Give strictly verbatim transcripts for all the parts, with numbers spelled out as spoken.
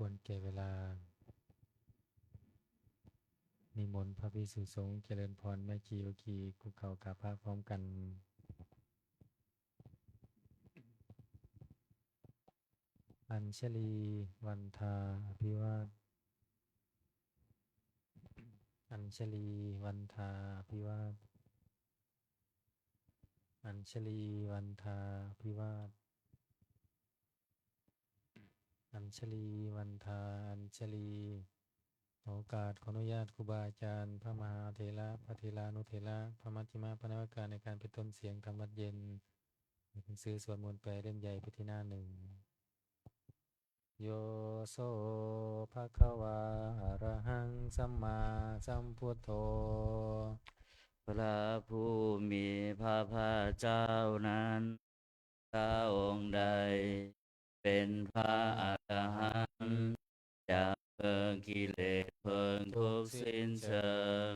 ควรแก่เวลา นิมนต์พระภิกษุสงฆ์เจริญพร แม่ชีอุคีคุกเข่ากราบพระพร้อมกัน อัญชลีวันทาอภิวาท อัญชลีวันทาอภิวาท อัญชลีวันทาอภิวาท อัญชลีวันทาอัญชลี ขอโอกาสขออนุญาตครูบาอาจารย์ พระมหาเถระ พระเถรานุเถระ พระมัชฌิมะ พระนวกาในการเป็นต้นเสียงธรรมวัตรเย็น หนังสือสวดมนต์แปลเล่มใหญ่ไปที่หน้าหนึ่ง Yo so bhagavā arahaṃ sammāsambuddho พระผู้มีพระภาคเจ้านั้น พระองค์ใดเป็นพระอรหันต์ ดับเพลิงกิเลสเพลิงทุกข์สิ้นเชิง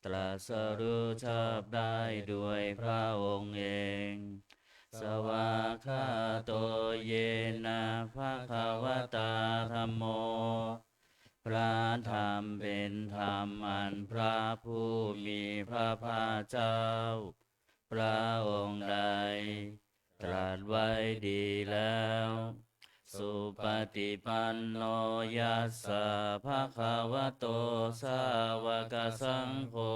ตรัสรู้ชอบได้ด้วยพระองค์เอง Svākkhāto yena bhagavatā dhammo พระธรรมเป็นธรรมอันพระผู้มีพระภาคเจ้า พระองค์ใดตรัสไว้ดีแล้ว Supaṭipanno yassa bhagavato sāvakasaṅgho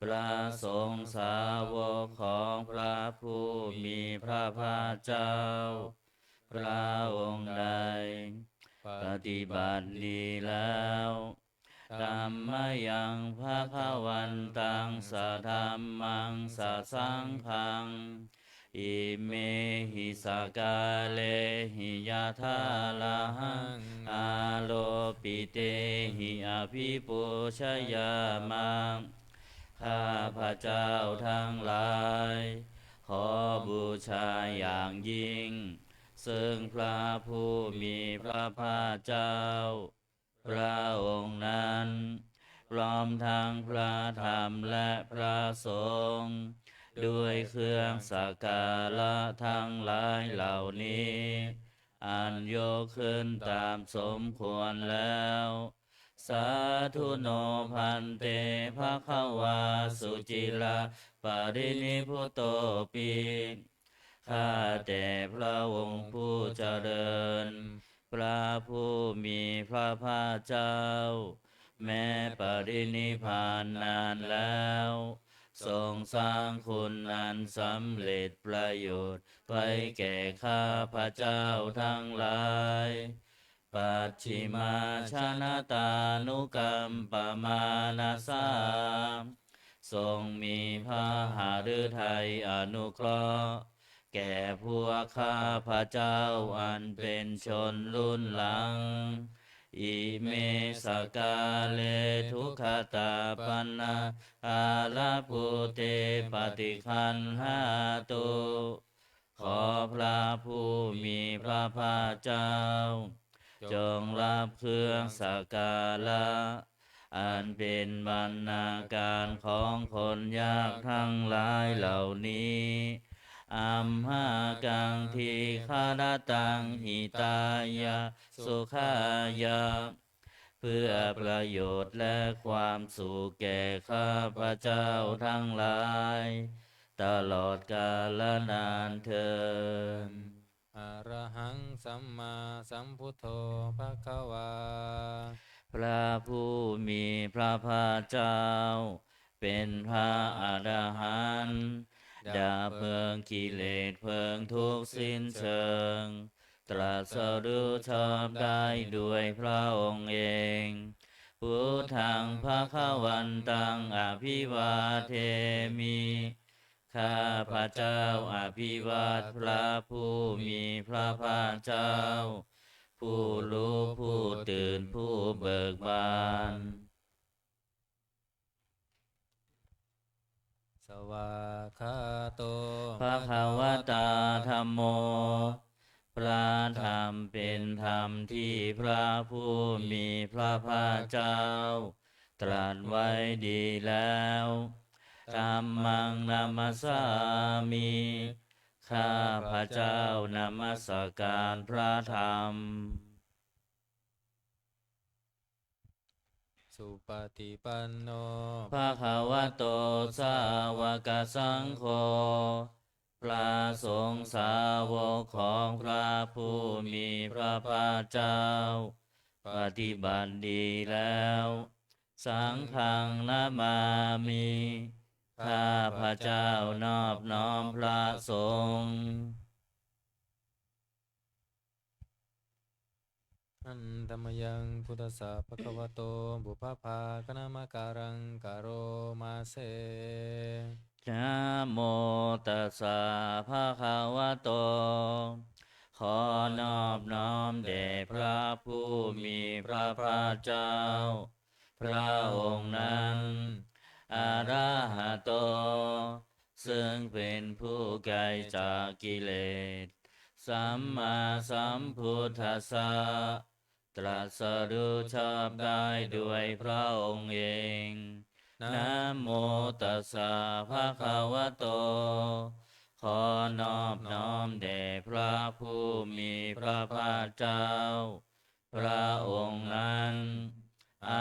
พระสงฆ์สาวกของพระผู้มีพระภาคเจ้า พระองค์ใดปฏิบัติดีแล้ว Tammayaṃ bhagavantaṃ sadhammaṃ sasaṅghaṃ imehi sakkārehi yathārahaṃ āropitehi abhipūjayāma ข้าพเจ้าทั้งหลาย ขอบูชาอย่างยิ่ง ซึ่งพระผู้มีพระภาคเจ้า พระองค์นั้น พร้อมทั้งพระธรรมและพระสงฆ์ ด้วยเครื่องสักการะทั้งหลายเหล่านี้ อันยกขึ้นตามสมควรแล้ว Sādhu no bhante bhagavā suciraparinibbutopi ข้าแต่พระองค์ผู้เจริญ พระผู้มีพระภาคเจ้า แม้ปรินิพพานนานแล้ว ทรงสร้างคุณอันสำเร็จประโยชน์ไว้แก่ข้าพเจ้าทั้งหลาย Pacchimājanatānukampamānasā ทรงมีพระหฤทัยอนุเคราะห์ แก่พวกข้าพเจ้าอันเป็นชนรุ่นหลัง Ime sakkāre duggatapaṇṇākārabhūte paṭiggaṇhātu ขอพระผู้มีพระภาคเจ้า จงรับเครื่องสักการะ อันเป็นบรรณาการของคนยากทั้งหลายเหล่านี้ Amhākaṃ dīgharattaṃ hitāya sukhāya เพื่อประโยชน์และความสุขแก่ข้าพเจ้าทั้งหลาย ตลอดกาลนานเทอญ Arahaṃ sammāsambuddho bhagavā พระผู้มีพระภาคเจ้า เป็นพระอรหันต์ ดับเพลิงกิเลสเพลิงทุกข์สิ้นเชิง ตรัสรู้ชอบได้ด้วยพระองค์เอง Buddhaṃ bhagavantaṃ abhivādemi ข้าพเจ้าอภิวาทพระผู้มีพระภาคเจ้า ผู้รู้ผู้ตื่นผู้เบิกบาน Svākkhāto bhagavatā dhammo พระธรรมเป็นธรรมที่พระผู้มีพระภาคเจ้า ตรัสไว้ดีแล้ว Dhammaṃ namassāmi ข้าพเจ้านมัสการพระธรรม supaṭipanno bhagavato sāvakasaṅgho พระสงฆ์สาวกของพระผู้มีพระภาคเจ้า ปฏิบัติดีแล้ว สังฆังนะมามิ ข้าพเจ้านอบน้อมพระสงฆ์ Handa mayaṃ buddhassa bhagavato pubbabhāganamakāraṃ karoma se. Namo tassa bhagavato ขอนอบน้อมแด่พระผู้มีพระภาคเจ้า พระองค์นั้น arahato ซึ่งเป็นผู้ไกลจากกิเลส sammāsambuddhassa ตรัสรู้ชอบได้โดยพระองค์เอง Namo tassa bhagavato ขอนอบน้อมแด่พระผู้มีพระภาคเจ้า พระองค์นั้น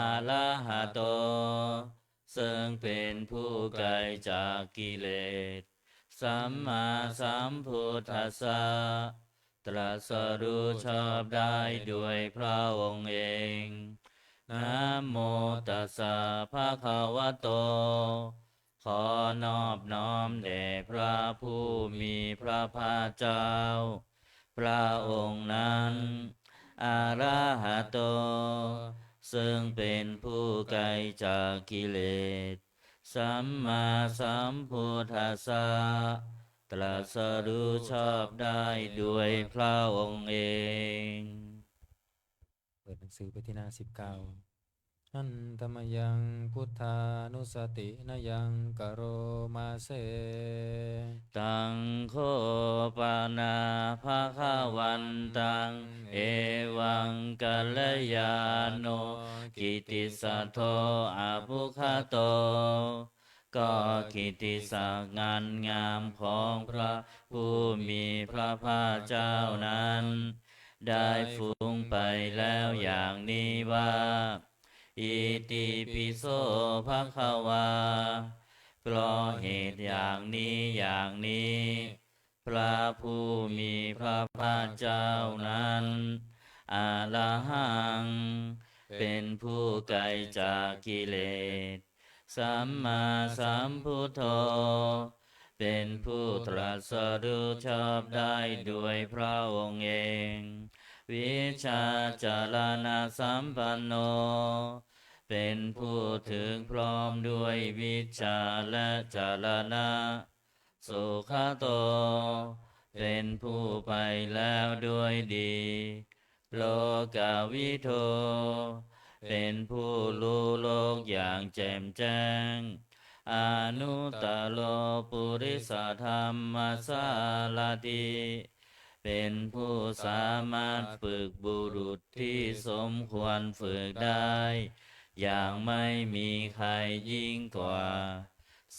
arahato ซึ่งเป็นผู้ไกลจากกิเลส sammāsambuddhassa ตรัสรู้ชอบได้โดยพระองค์เอง Namo tassa bhagavato ขอนอบน้อมแด่พระผู้มีพระภาคเจ้า พระองค์นั้น arahato ซึ่งเป็นผู้ไกลจากกิเลส sammāsambuddhassa ตรัสรู้ชอบได้โดยพระองค์เอง เปิดหนังสือไปที่หน้าสิบเก้า Handa mayaṃ buddhānussatinayaṃ karoma se. Taṃ kho pana bhagavantaṃ evaṃ kalyāṇo kittisaddo abbhuggato ก็กิตติศักดิ์งานงามของพระผู้มีพระภาคเจ้านั้น ได้ฟุ้งไปแล้วอย่างนี้ว่า Itipi so bhagavā เพราะเหตุอย่างนี้อย่างนี้ พระผู้มีพระภาคเจ้านั้น arahaṃ เป็นผู้ไกลจากกิเลส sammāsambuddho เป็นผู้ตรัสรู้ชอบได้โดยพระองค์เอง vijjācaraṇasampanno เป็นผู้ถึงพร้อมด้วยวิชชาและจรณะ sugato เป็นผู้ไปแล้วด้วยดี lokavidū เป็นผู้รู้โลกอย่างแจ่มแจ้ง anuttaro purisadammasārathi เป็นผู้สามารถฝึกบุรุษที่สมควรฝึกได้ อย่างไม่มีใครยิ่งกว่า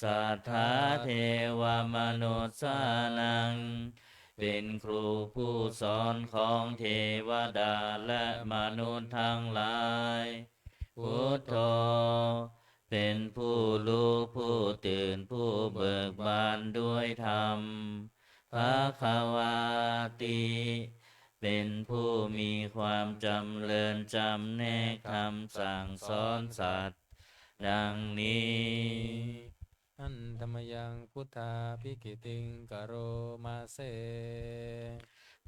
satthā devamanussānaṃ เป็นครูผู้สอนของเทวดาและมนุษย์ทั้งหลาย buddho เป็นผู้รู้ผู้ตื่นผู้เบิกบานด้วยธรรม bhagavāti เป็นผู้มีความจำเริญจำแนกธรรมสั่งสอนสัตว์ ดังนี้ Handa mayaṃ buddhābhigītiṃ karoma se.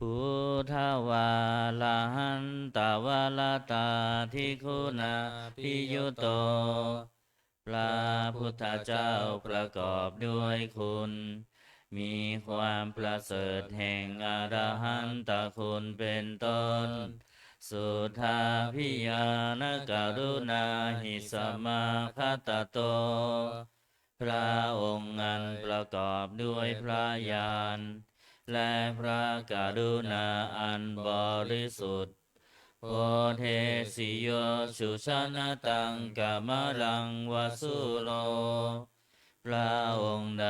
Buddhavārahantavaratādiguṇābhiyutto พระพุทธเจ้าประกอบด้วยคุณ มีความประเสริฐแห่งอรหันตคุณเป็นต้น suddhābhiñāṇakaruṇāhi samāgatatto พระองค์อันประกอบด้วยพระญาณ และพระกรุณาอันบริสุทธิ์ bodhesi yo sujanataṃ kamalaṃva sūro พระองค์ใด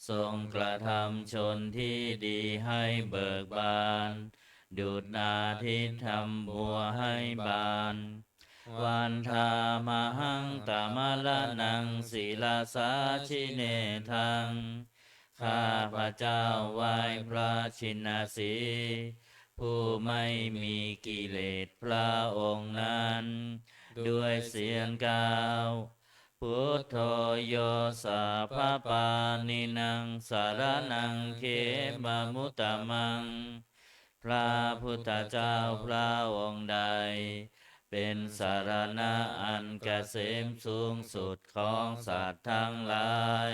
ทรงกระทำชนที่ดีให้เบิกบาน ดุจอาทิตย์ทำบัวให้บาน Vandāmahaṃ tamaraṇaṃ sirasā jinendaṃ. ข้าพเจ้าไหว้พระชินสีห์ ผู้ไม่มีกิเลสพระองค์นั้น ด้วยเสียงกล่าว Buddho yo sabbapāṇīnaṃ saraṇaṃ khemamuttamaṃ. พระพุทธเจ้าพระองค์ใด เป็นสรณะอันเกษมสูงสุดของสัตว์ทั้งหลาย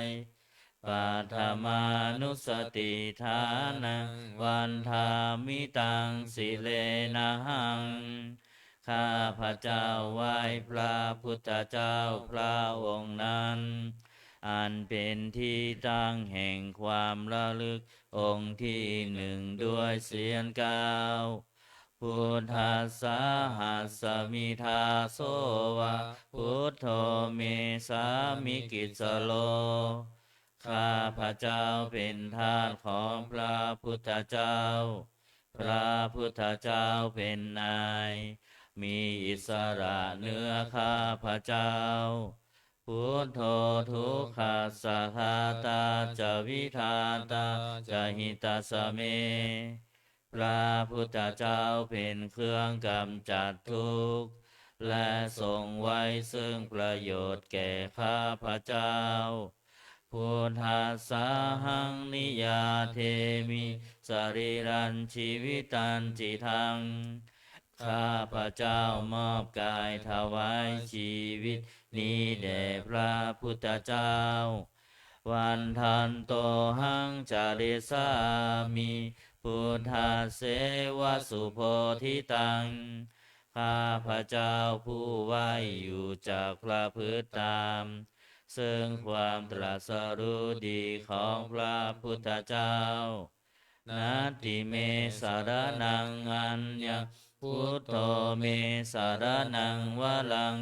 Paṭhamānussatiṭṭhānaṃ vandāmi taṃ sirenahaṃ. ข้าพเจ้าไหว้พระพุทธเจ้าพระองค์นั้น อันเป็นที่ตั้งแห่งความระลึกองค์ที่หนึ่งด้วยเสียงกล่าว Buddhassāhasmi dāso va, Buddho me sāmikissaro. ข้าพเจ้าเป็นทาสของพระพุทธเจ้า พระพุทธเจ้าเป็นนาย มีอิสระเหนือข้าพเจ้า Buddho dukkhassa ghātā ca vidhātā ca hitassa me. พระพุทธเจ้าเป็นเครื่องกำจัดทุกข์ และทรงไว้ซึ่งประโยชน์แก่ข้าพเจ้า Buddhassāhaṃ niyyādemi sarīrañjīvitañcidaṃ. ข้าพเจ้ามอบกายถวายชีวิตนี้แด่พระพุทธเจ้า Vandantohaṃ carissāmi buddhasseva subodhitaṃ. ข้าพเจ้าผู้ไหว้อยู่จักประพฤติตาม ซึ่งความตรัสรู้ดีของพระพุทธเจ้า Natthi me saraṇaṃ aññaṃ, Buddho me saraṇaṃ varaṃ.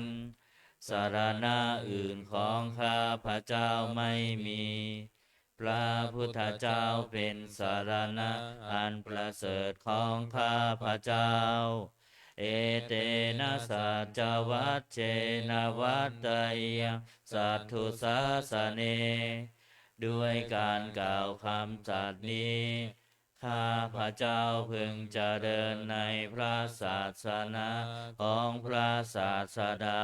สรณะอื่นของข้าพเจ้าไม่มี พระพุทธเจ้าเป็นสรณะอันประเสริฐของข้าพเจ้า Etena saccavajjena vaḍḍheyyaṃ satthu sāsane. ด้วยการกล่าวคำสัตย์นี้ ข้าพเจ้าพึงเจริญในพระศาสนาของพระศาสดา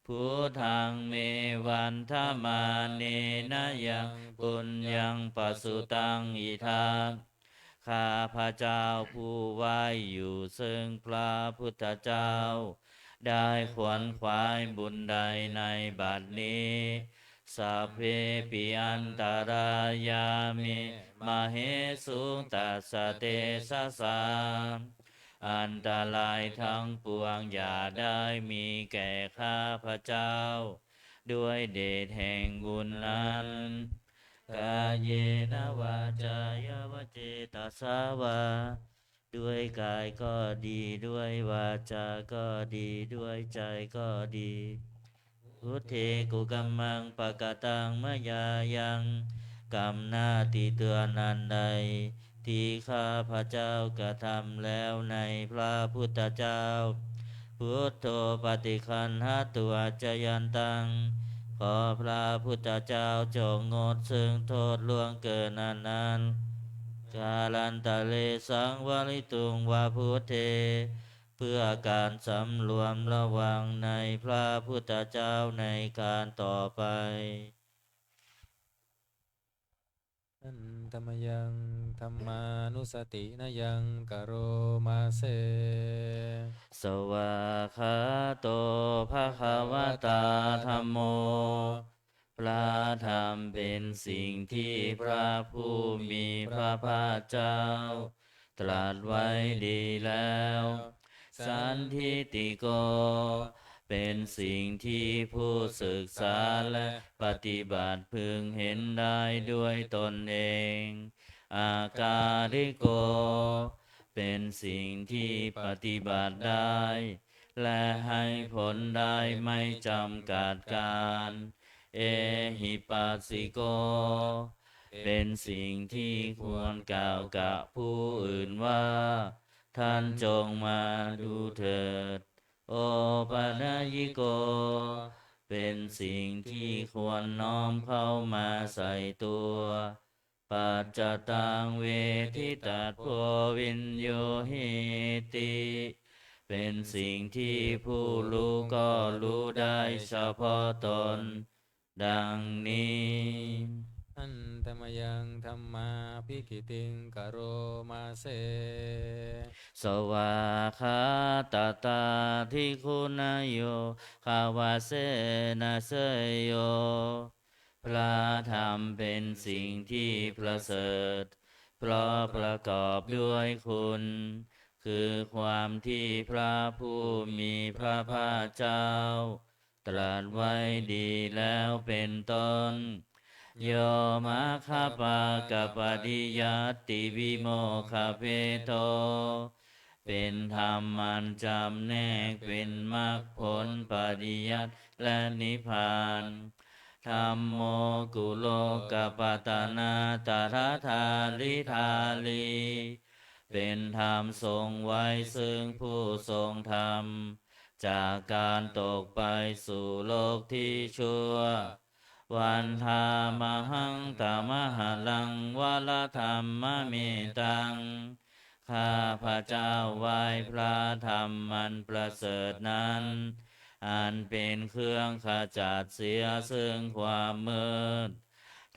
Buddhaṃ me vandamānena yaṃ puññaṃ pasutaṃ idha. ข้าพเจ้าผู้ไหว้อยู่ซึ่งพระพุทธเจ้า ได้ขวนขวายบุญใดในบัดนี้ Sabbepi antarāyā me māhesuṃ tassa tejasā. อันตรายทั้งปวงอย่าได้มีแก่ข้าพเจ้า ด้วยเดชแห่งบุญนั้น Kāyena vācāya va cetasā vā. ด้วยกายก็ดี ด้วยวาจาก็ดี ด้วยใจก็ดี Buddhe kukammaṃ pakataṃ mayā yaṃ. กรรมหน้าที่เตือนอันใด ที่ข้าพเจ้ากระทำแล้วในพระพุทธเจ้า Buddho paṭiggaṇhatu accayantaṃ. ขอพระพุทธเจ้าจงงดซึ่งโทษล่วงเกินอันนั้น Kālantare saṃvarituṃ va buddhe. เพื่อการสำรวมระวังในพระพุทธเจ้าในการต่อไป Handa mayaṃ dhammānussatinayaṃ karoma se. Svākkhāto bhagavatā dhammo. พระธรรมเป็นสิ่งที่พระผู้มีพระภาคเจ้าตรัสไว้ดีแล้ว Sandiṭṭhiko เป็นสิ่งที่ผู้ศึกษาและปฏิบัติพึงเห็นได้ด้วยตนเอง Akāliko เป็นสิ่งที่ปฏิบัติได้ และให้ผลได้ไม่จำกัดกาล Ehipassiko เป็นสิ่งที่ควรกล่าวกับผู้อื่นว่า ท่านจงมาดูเถิด opanayiko เป็นสิ่งที่ควรน้อมเข้ามาใส่ตัว paccattaṃ veditabbo viññūhīti เป็นสิ่งที่ผู้รู้ก็รู้ได้เฉพาะตน ดังนี้ Handa mayaṃ dhammābhigītiṃ karoma se. Svākkhātatādiguṇayogavasena seyyo พระธรรมเป็นสิ่งที่ประเสริฐ เพราะประกอบด้วยคุณ คือความที่พระผู้มีพระภาคเจ้า ตรัสไว้ดีแล้วเป็นต้น Yo maggapākapariyattivimokkhabhedo เป็นธรรมอันจำแนกเป็นมรรคผลปริยัติและนิพพาน Dhammo kulokapatanātharadhāridhārī เป็นธรรมทรงไว้ซึ่งผู้ทรงธรรม จากการตกไปสู่โลกที่ชั่ว Vandāmahaṃ tamaharaṃ varadhammametaṃ ข้าพเจ้าไหว้พระธรรมอันประเสริฐนั้น อันเป็นเครื่องขจัดเสียซึ่งความมืด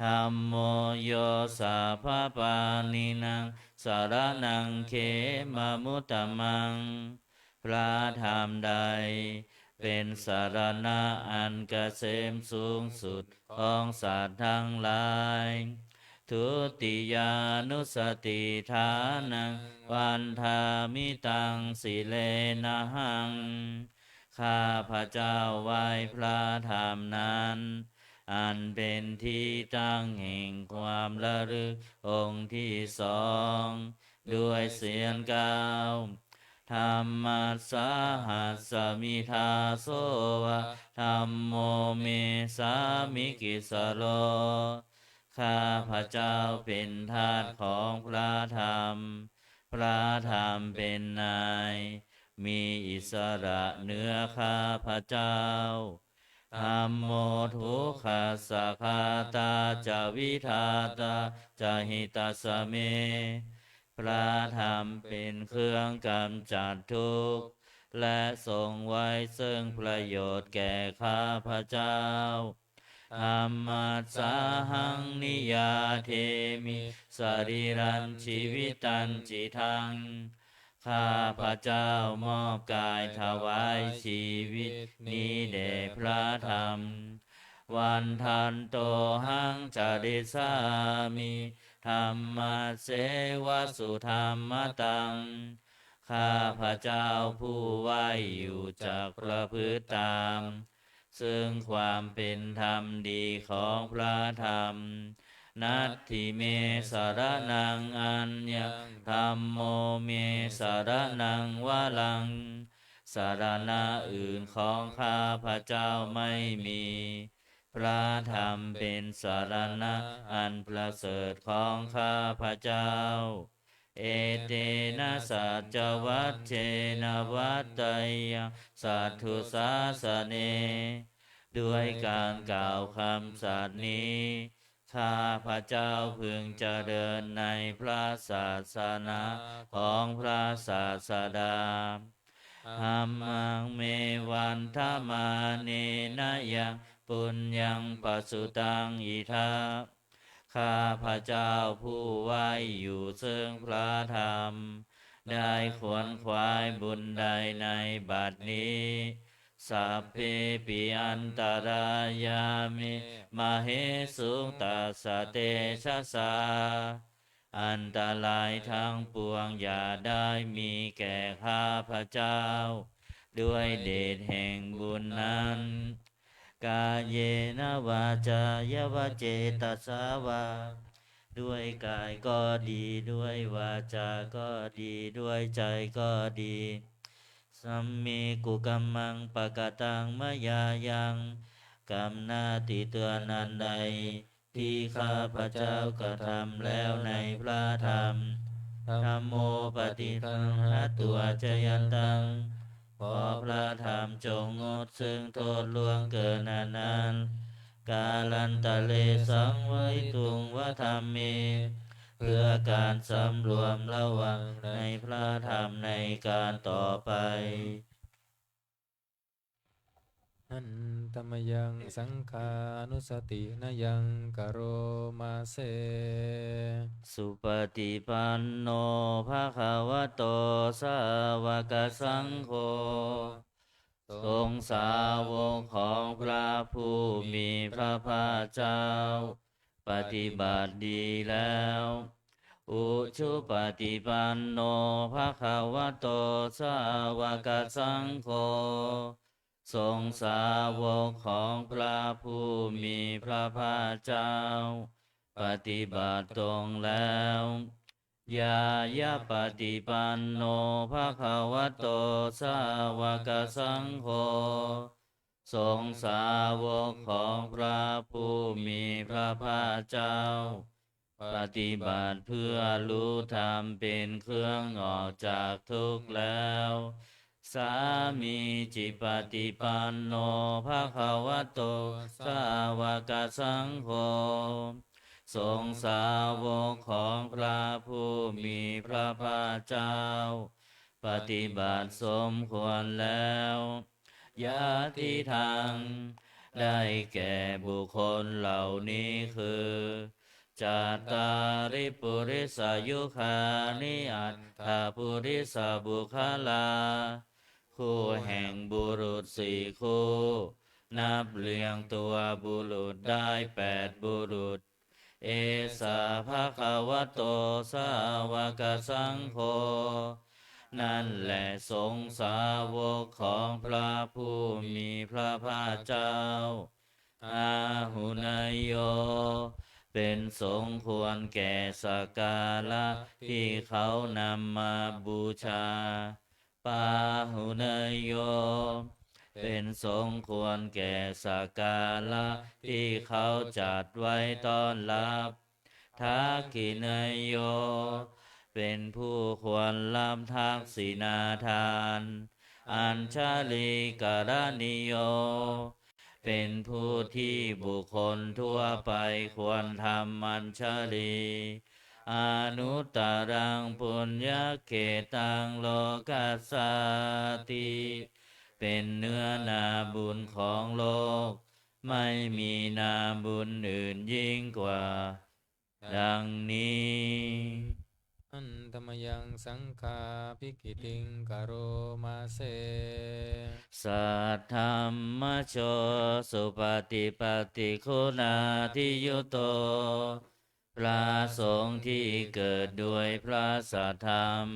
Dhammo yo sabbapāṇīnaṃ saraṇaṃ khemamuttamaṃ พระธรรมใด เป็นสรณะอันเกษมสูงสุดของสัตว์ทั้งหลาย Dutiyānussatiṭṭhānaṃ vandāmi taṃ sirenahaṃ ข้าพเจ้าไหว้พระธรรมนั้น อันเป็นที่ตั้งแห่งความระลึกองค์ที่สอง ด้วยเสียงกล่าว Dhammassāhasmi dāso va dhammo me sāmikissaro ข้าพเจ้าเป็นทาสของพระธรรม พระธรรมเป็นนาย มีอิสระเหนือข้าพเจ้า Dhammo dukkhassa ghātā ca vidhātā ca hitassa me พระธรรมเป็นเครื่องกำจัดทุกข์ และทรงไว้ซึ่งประโยชน์แก่ข้าพเจ้า Dhammassāhaṃ niyyādemi sarīrañjīvitañcidaṃ ข้าพเจ้ามอบกายถวายชีวิตนี้แด่พระธรรม Vandantohaṃ carissāmi dhammasseva sudhammataṃ ข้าพเจ้าผู้ไหว้อยู่จักประพฤติตาม ซึ่งความเป็นธรรมดีของพระธรรม Natthi me saraṇaṃ aññaṃ dhammo me saraṇaṃ varaṃ สรณะอื่นของข้าพเจ้าไม่มี พระธรรมเป็นสรณะอันประเสริฐของข้าพเจ้า Etena saccavajjena vaḍḍheyyaṃ satthu sāsane ด้วยการกล่าวคำสัตย์นี้ ข้าพเจ้าพึงเจริญในพระศาสนาของพระศาสดา Dhammaṃ me vandamānena yaṃ puññaṃ pasutaṃ idha ข้าพเจ้าผู้ไหว้อยู่ซึ่งพระธรรม ได้ขวนขวายบุญใดในบัดนี้ Sabbepi antarāyā me māhesuṃ tassa tejasā อันตรายทั้งปวงอย่าได้มีแก่ข้าพเจ้า ด้วยเดชแห่งบุญนั้น Kāyena vācāya va cetasā vā ด้วยกายก็ดี ด้วยวาจาก็ดี ด้วยใจก็ดี Samme kukammaṃ pakataṃ mayā yaṃ กรรมหน้าติเตือนอันใด ที่ข้าพเจ้ากระทำแล้วในพระธรรม Dhammo paṭiggaṇhatu accayantaṃ ขอพระธรรมจงงดซึ่งโทษล่วงเกินอันนั้น kālantare saṃvarituṃ va dhamme เพื่อการสำรวมระวังในพระธรรมในการต่อไป Handa mayaṃ saṅghānussatinayaṃ karoma se. Supaṭipanno bhagavato sāvakasaṅgho ทรงสาวกของพระผู้มีพระภาคเจ้า ปฏิบัติดีแล้ว Ujupaṭipanno bhagavato sāvakasaṅgho ทรงสาวกของพระผู้มีพระภาคเจ้า ปฏิบัติตรงแล้ว Ñāyapaṭipanno bhagavato sāvakasaṅgho ทรงสาวกของพระผู้มีพระภาคเจ้า ปฏิบัติเพื่อรู้ธรรมเป็นเครื่องออกจากทุกข์แล้ว Sāmīcipaṭipanno bhagavato sāvakasaṅgho ทรงสาวกของพระผู้มีพระภาคเจ้า ปฏิบัติสมควรแล้ว Yadidaṃ ได้แก่บุคคลเหล่านี้คือ Cattāri purisayugāni aṭṭha purisapuggalā คู่แห่งบุรุษสี่คู่ นับเรียงตัวบุรุษได้แปดบุรุษ Esa bhagavato sāvakasaṅgho นั่นแหละสงฆ์สาวกของพระผู้มีพระภาคเจ้า Āhuneyyo เป็นสงฆ์ควรแก่สักการะที่เขานำมาบูชา Pāhuneyyo เป็นสงฆ์ควรแก่สักการะที่เขาจัดไว้ต้อนรับ Dakkhiṇeyyo เป็นผู้ควรรับทักษิณาทาน Añjalikaraṇīyo เป็นผู้ที่บุคคลทั่วไปควรทำอัญชลี Anuttaraṃ puññakkhettaṃ lokassāti เป็นเนื้อนาบุญของโลก ไม่มีนาบุญอื่นยิ่งกว่า ดังนี้ Handa mayaṃ saṅghābhigītiṃ karoma se. Saddhammajo supaṭipattiguṇādiyutto พระสงฆ์ที่เกิดด้วยพระสัทธรรม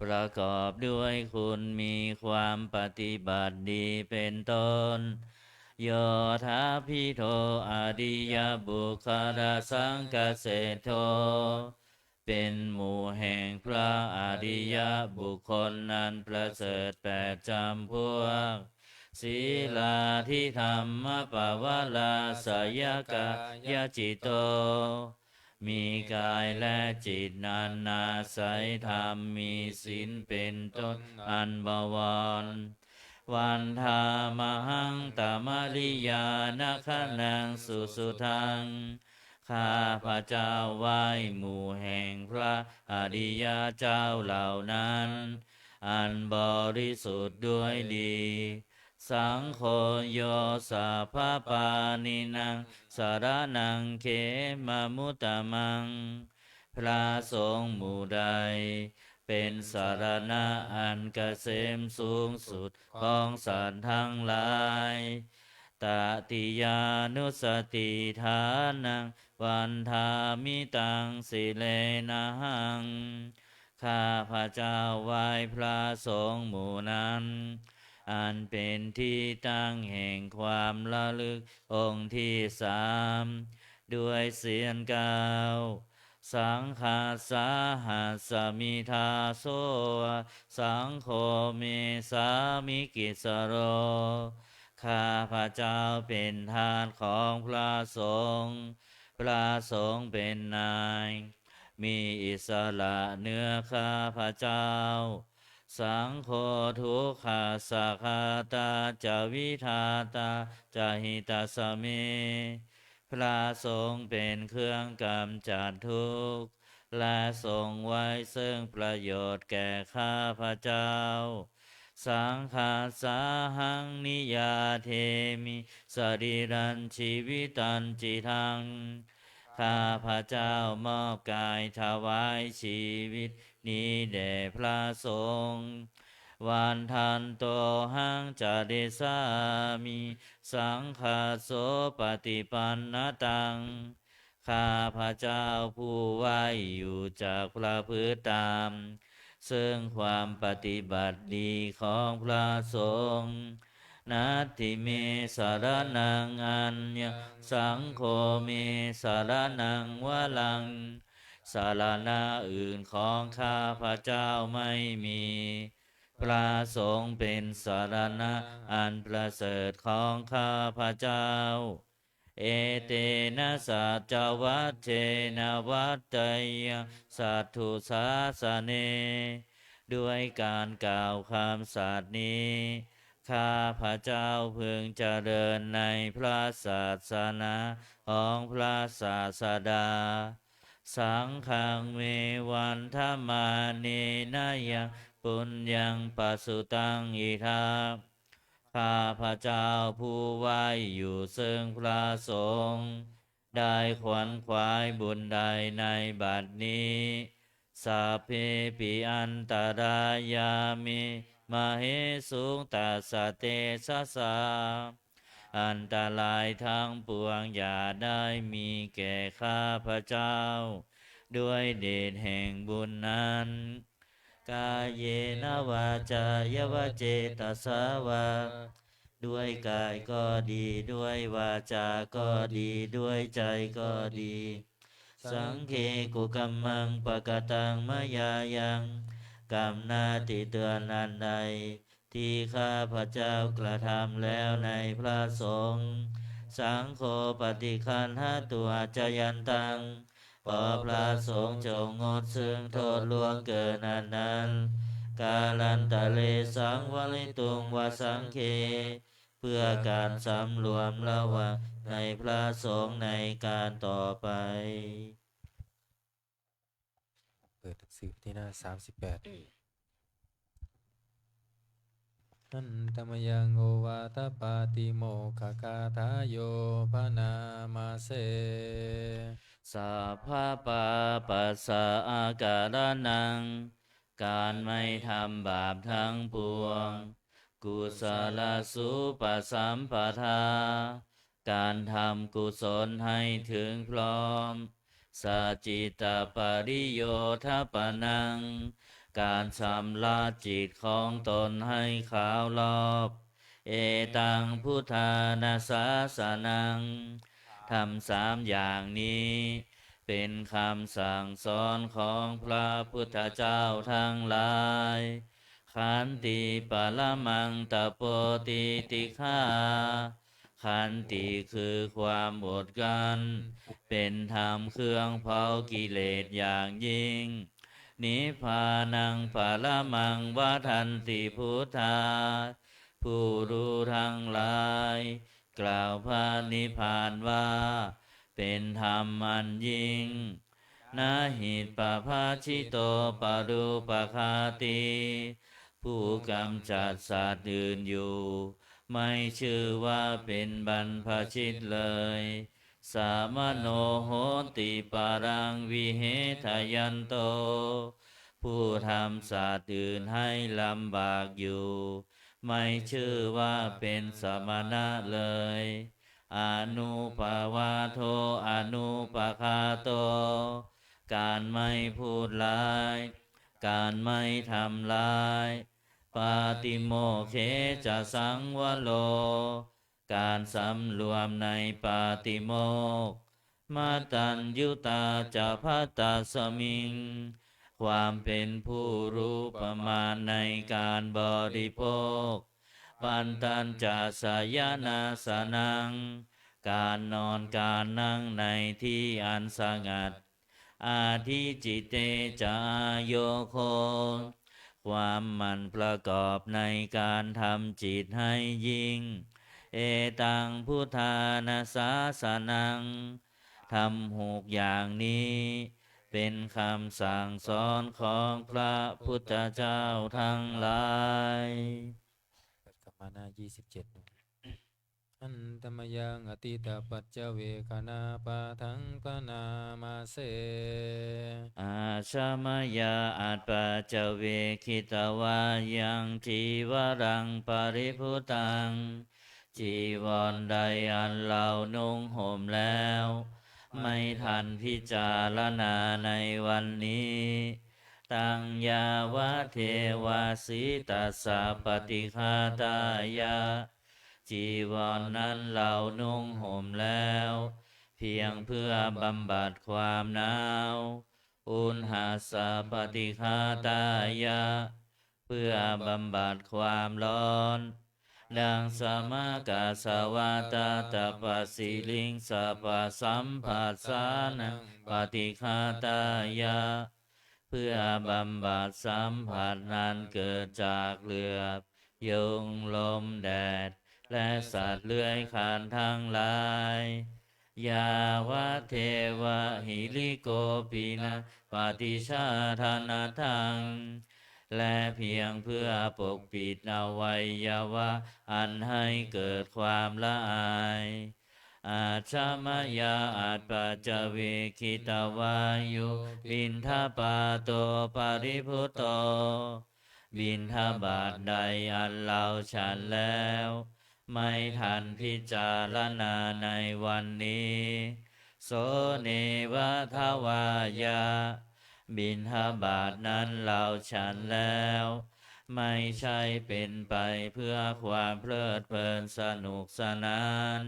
ประกอบด้วยคุณมีความปฏิบัติดีเป็นต้น Yodāpidho ariyapuggalasaṅghaseṭṭho เป็นหมู่แห่งพระอริยบุคคลอันประเสริฐแปดจำพวก Sīlādidhammapavarāsayakāyacitto มีกายและจิตอันอาศัยธรรม มีศีลเป็นต้นอันบวร Vandāmahaṃ tamariyanāganānaṃ susuddhaṃ ข้าพเจ้าไหว้หมู่แห่งพระอริยเจ้าเหล่านั้น อันบริสุทธิ์ด้วยดี Saṅgho yo sabbapāṇīnaṃ saraṇaṃ khemamuttamaṃ พระสงฆ์หมู่ใด เป็นสรณะอันเกษมสูงสุดของสัตว์ทั้งหลาย Tatiyānussatiṭṭhānaṃ vandāmi taṃ sirenahaṃ ข้าพเจ้าไหว้พระสงฆ์หมู่นั้น อันเป็นที่ตั้งแห่งความระลึกองค์ที่สาม ด้วยเสียงกล่าว Saṅghassāhasmi dāso va saṅgho me sāmikissaro ข้าพเจ้าเป็นทาสของพระสงฆ์ พระสงฆ์เป็นนาย มีอิสระเหนือข้าพเจ้า Saṅgho dukkhassa ghātā ca vidhātā ca hitāya me. พระสงฆ์เป็นเครื่องกำจัดทุกข์ และทรงไว้ซึ่งประโยชน์แก่ข้าพเจ้า Saṅghassa ahaṃ niyyādemi sarīrañjīvitañcidaṃ. ข้าพเจ้ามอบกายถวายชีวิตนี้แด่พระสงฆ์ Vandantohaṃ carissāmi saṅghassopaṭipannataṃ. ข้าพเจ้าผู้ไหว้อยู่จักประพฤติตาม ซึ่งความปฏิบัติดีของพระสงฆ์ Natthi me saraṇaṃ aññaṃ, saṅgho me saraṇaṃ varaṃ. สรณะอื่นของข้าพเจ้าไม่มี พระสงฆ์เป็นสรณะอันประเสริฐของข้าพเจ้า Etena saccavajjena vaḍḍheyyaṃ satthu sāsane. ด้วยการกล่าวคำสัตย์นี้ ข้าพเจ้าพึงเจริญในพระศาสนาของพระศาสดา Saṅghaṃ me vandamānena yaṃ puññaṃ pasutaṃ idha. ข้าพเจ้าผู้ไหว้อยู่ซึ่งพระสงฆ์ ได้ขวนขวายบุญใดในบัดนี้ Sabbepi antarāyā me māhesuṃ tassa tejasā. อันตรายทั้งปวงอย่าได้มีแก่ข้าพเจ้า ด้วยเดชแห่งบุญนั้น Kāyena vācāya va cetasā vā. ด้วยกายก็ดี ด้วยวาจาก็ดี ด้วยใจก็ดี Saṅghe kukammaṃ pakataṃ mayā yaṃ. กรรมหน้าที่เตือนอันใด ที่ข้าพเจ้ากระทำแล้วในพระสงฆ์ Saṅgho paṭiggaṇhatu accayantaṃ. ขอพระสงฆ์จงงดซึ่งโทษล่วงเกินอันนั้น Kālantare saṃvarituṃ va saṅghe. เพื่อการสำรวมระวังในพระสงฆ์ในการต่อไป เปิดหนังสือที่หน้าสามสิบแปด Handa mayaṃ ovātapātimokkhagathayo bhaṇāma se. Sabbapāpassa akaraṇaṃ. การไม่ทำบาปทั้งปวง Kusalasupasampadā. การทำกุศลให้ถึงพร้อม Sacittapariyodhapanaṃ. การชำระจิตของตนให้ขาวรอบ Etaṃ buddhāna sāsanaṃ. ธรรมสามอย่างนี้ เป็นคำสั่งสอนของพระพุทธเจ้าทั้งหลาย Khanti paramaṃ tapo titikkhā. ขันติคือความอดกลั้น เป็นธรรมเครื่องเผากิเลสอย่างยิ่ง Nibbānaṃ paramaṃ vadanti buddhā. ผู้รู้ทั้งหลาย กล่าวพระนิพพานว่า เป็นธรรมอันยิ่ง Na hi pabajito parūpaghātī. ผู้กำจัดสัตว์อื่นอยู่ ไม่ชื่อว่าเป็นบรรพชิตเลย Samano hoti paraṃ vihesayanto. ผู้ทำสัตว์อื่นให้ลำบากอยู่ ไม่ชื่อว่าเป็นสมณะเลย Anupavādo anupaghāto. การไม่พูดร้าย การไม่ทำร้าย Pātimokkhe ca saṃvaro. การสำรวมในปาติโมกข์ Mataññutā ca bhattasmiṃ. ความเป็นผู้รู้ประมาณในการบริโภค Pantañca sayanāsanaṃ. การนอนการนั่งในที่อันสงัด Adhicitete ca āyogo. ความหมั่นประกอบในการทำจิตให้ยิ่ง Etaṃ buddhāna sāsanaṃ ธรรมหกอย่างนี้ เป็นคำสั่งสอนของพระพุทธเจ้าทั้งหลาย เปิดกลับมาหน้ายี่สิบเจ็ด Handa mayaṃ atītapaccavekkhaṇapāṭhaṃ bhaṇāma se. Ajja maya appaccavekkhitvā yaṃ cīvaraṃ paribhuttaṃ. จีวรใดอันเรานุ่งห่มแล้ว ไม่ทันพิจารณาในวันนี้ Taṃ yāvadeva sītassa paṭighātāya. จีวรนั้นเรานุ่งห่มแล้ว เพียงเพื่อบำบัดความหนาว Uṇhassa paṭighātāya. เพื่อบำบัดความร้อน Dasmā kāsā vātātapasiriṃ sabbasamphassānaṃ paṭighātāya. เพื่อบำบัดสัมผัสนั้นเกิดจากเหลือบ ยุง ลม แดด และสัตว์เลื้อยคลานทั้งหลาย Yāvadeva hirikopinapaṭicchādanatthaṃ. และเพียงเพื่อปกปิดอวัยวะอันให้เกิดความละอาย Ajja maya appaccavekkhitvā yo piṇḍapāto paribhutto. บิณฑบาตใดอันเราฉันแล้ว ไม่ทันพิจารณาในวันนี้ So neva davāya. บิณฑบาตนั้นเราฉันแล้ว ไม่ใช่เป็นไปเพื่อความเพลิดเพลินสนุกสนาน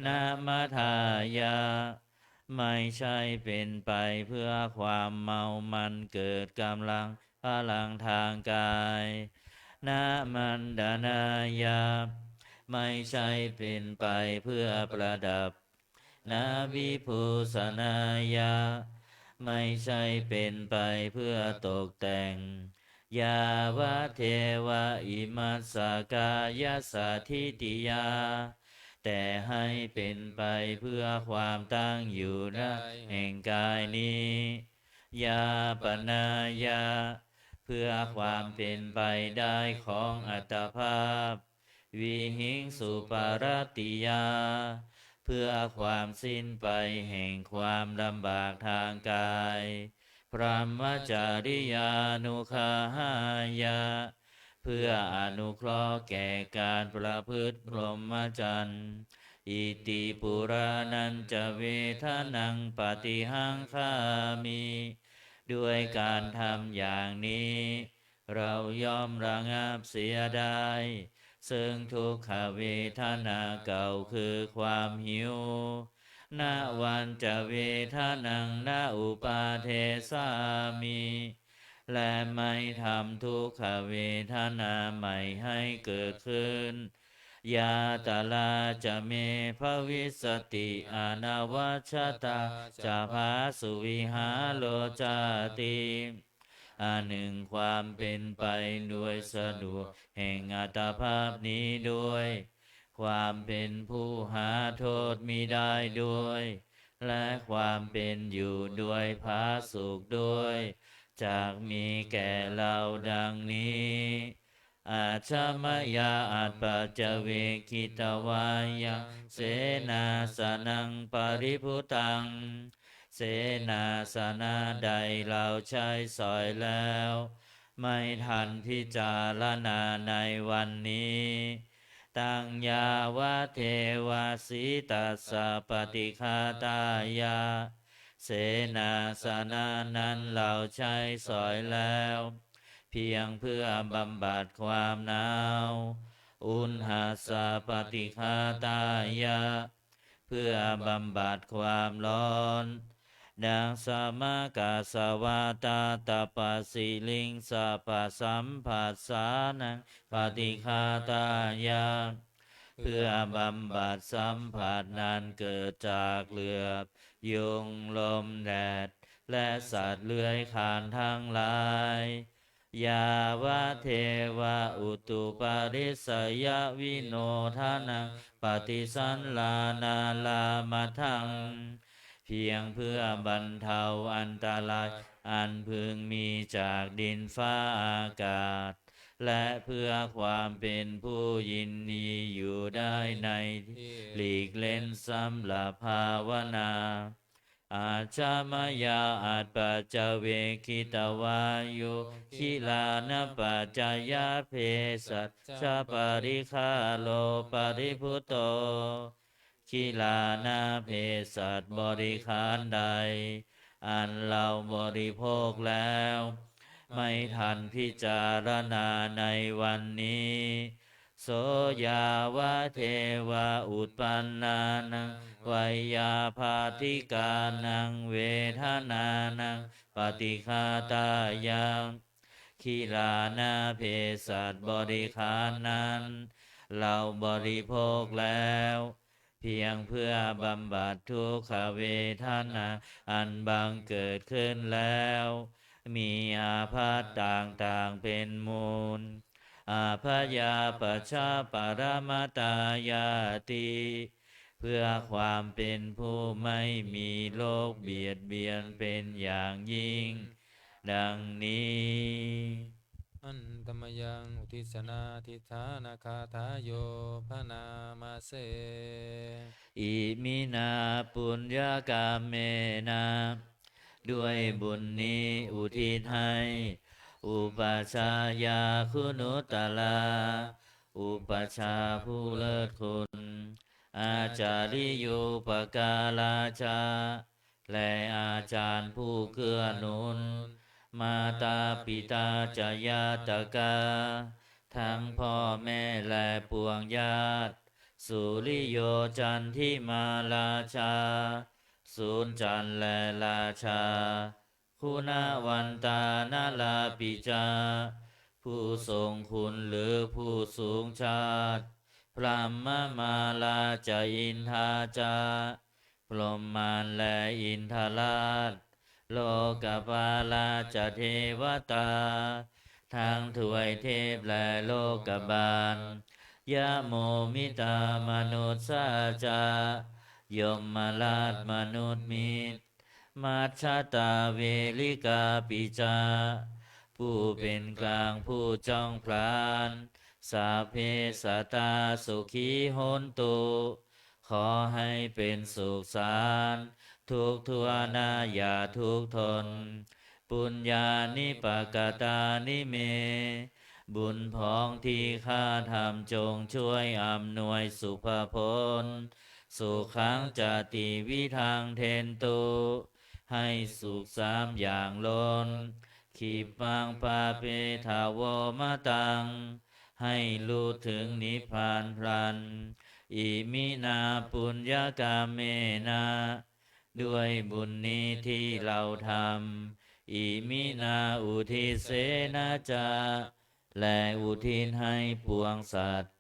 Na madāya. ไม่ใช่เป็นไปเพื่อความเมามันเกิดกำลังพลังทางกาย Na maṇḍanāya. ไม่ใช่เป็นไปเพื่อประดับ Na vibhūsanāya. ไม่ใช่เป็นไปเพื่อตกแต่ง Yāvadeva imassa kāyassa ṭhitiyā. แต่ให้เป็นไปเพื่อความตั้งอยู่ได้แห่งกายนี้ Yāpanāya. เพื่อความเป็นไปได้ของอัตภาพ Vihiṃsuparatiyā. เพื่อความสิ้นไปแห่งความลำบากทางกาย Brahmacariyānuggahāya. เพื่ออนุเคราะห์แก่การประพฤติพรหมจรรย์ Iti purāṇañca vedanaṃ paṭihaṅkhāmi. ด้วยการทำอย่างนี้ เราย่อมระงับเสียได้ ซึ่งทุกขเวทนาเก่าคือความหิว Navañca vedanaṃ na uppādessāmi. และไม่ทำทุกขเวทนาใหม่ให้เกิดขึ้น Yātrā ca me bhavissati anavajjatā ca phāsuvihāro cāti. อันหนึ่งความเป็นไปโดยสะดวกแห่งอัตภาพนี้ด้วย ความเป็นผู้หาโทษมิได้ด้วย และความเป็นอยู่โดยผาสุกด้วย จักมีแก่เราดังนี้ Ajja maya appaccavekkhitvā yaṃ senāsanaṃ paribhuttaṃ. เสนาสนะใดเราใช้สอยแล้ว ไม่ทันพิจารณาในวันนี้ Taṃ yāvadeva sītassa paṭighātāya. เสนาสนะนั้นเราใช้สอยแล้ว เพียงเพื่อบำบัดความหนาว Uṇhassa paṭighātāya. เพื่อบำบัดความร้อน Dasmā kāsā vātātapasiriṃ sabbasamphassānaṃ paṭighātāya. เพื่อบำบัดสัมผัสนั้นเกิดจากเหลือบ ยุง ลม แดด และสัตว์เลื้อยคลานทั้งหลาย yāvadeva utuparissayavinodanaṃ paṭisallānārāmatthaṃ เพียงเพื่อบรรเทาอันตรายอันพึงมีจากดินฟ้าอากาศ และเพื่อความเป็นผู้ยินดีอยู่ได้ในที่หลีกเล่นสำหรับภาวนา Ajja mayā appaṭiveṭṭhitvā yo gilānapaccayabhesajjaparikkhāro paribhuto. กิลานาเภสัชบริขารใด อันเราบริโภคแล้ว ไม่ทันพิจารณาในวันนี้ So yāvadeva utpannānaṃ veyyābādhikānaṃ vedanānaṃ paṭighātāya. กิลานาเภสัชบริขารนั้น เราบริโภคแล้ว เพียงเพื่อบำบัดทุกขเวทนาอันบังเกิดขึ้นแล้ว มีอาภัพต่างๆเป็นมูล Abyāpajjhaparamatāyāti เพื่อความเป็นผู้ไม่มีโรคเบียดเบียนเป็นอย่างยิ่ง ดังนี้ Handa mayaṃ uddissanādhiṭṭhānagāthāyo bhaṇāma se. Iminā puññakammena ด้วยบุญนี้อุทิศให้ upajjhāyā guṇuttarā อุปัชฌาย์ผู้เลิศคุณ ācariyūpakārā ca และอาจารย์ผู้เกื้อหนุน mātā pitā ca ñātakā ทั้งพ่อแม่และปวงญาติ suriyo candimā rājā ศูนย์จันทร์และราชา guṇavantā narāpi ca ผู้ทรงคุณหรือผู้สูงชาติ brahmamārā ca indā ca พรหมมารและอินทราช lokapālā ca devatā ทั้งทวยเทพและโลกบาล yamo mittā manussā ca ยมราชมนุษย์มิตร majjhattā verikāpi ca ผู้เป็นกลางผู้จ้องผลาญ sabbe sattā sukhī hontu ขอให้เป็นสุขสาร ทุกข์ทั่วหน้าอย่าทุกข์ทน puññāni pakatāni me บุญผองที่ข้าทำจงช่วยอำนวยสุภผล sukhaṃ ca tividhaṃ dentu ให้สุขสามอย่างล้น khippaṃ pāpetha vomataṃ ให้ลุถึงนิพพานพลัน iminā puññakammena ด้วยบุญนี้ที่เราทำ iminā uddissena ca และอุทิศให้ปวงสัตว์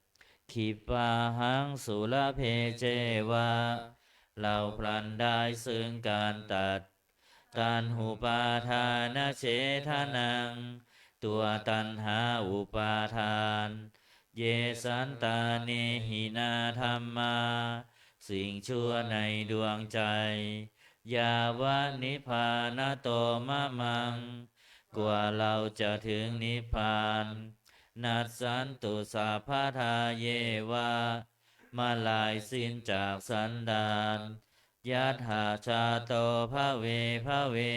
khippāhaṃ sulabhe ceva เราพลันได้ซึ่งการตัด taṇhupādānachedanaṃ ตัวตัณหาอุปาทาน ye santāne hīnā dhammā สิ่งชั่วในดวงใจ yāva nibbānato mamaṃ กว่าเราจะถึงนิพพาน nassantu sabbadā yeva เมื่อลายสิ้นจากสันดาน yattha jāto bhave bhave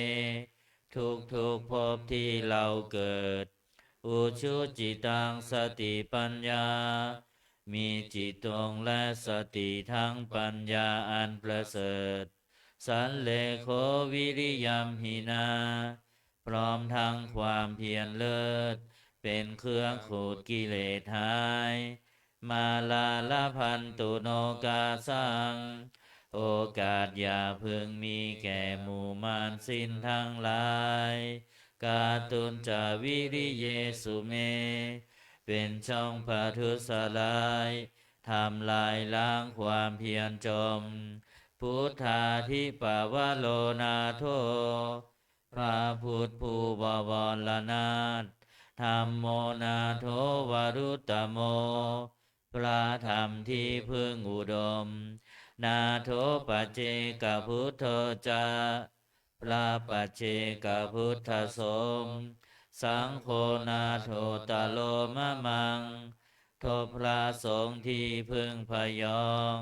ทุกๆภพที่เราเกิด ujucittaṃ satipaññā มีจิตตรงและสติทั้งปัญญาอันประเสริฐ sallekho viriyamhinā พร้อมทั้งความเพียรเลิศ เป็นเครื่องขูดกิเลสหาย Mārā labhantu nokāsaṃ โอกาสอย่าพึงมีแก่หมู่มารสิ้นทั้งหลาย kātuñca viriyesu me เป็นช่องประทุษร้าย ทำลายล้างความเพียรจม Buddhādhipavaro nātho พระพุทธผู้บวรนาถ Dhammo nātho varuttamo พระธรรมที่พึ่งอุดม Nātho paccekabuddho ca พระปัจเจกพุทธสงฆ์ Saṅgho nāthottaro mamaṃ ทบพระสงฆ์ที่พึ่งพยอง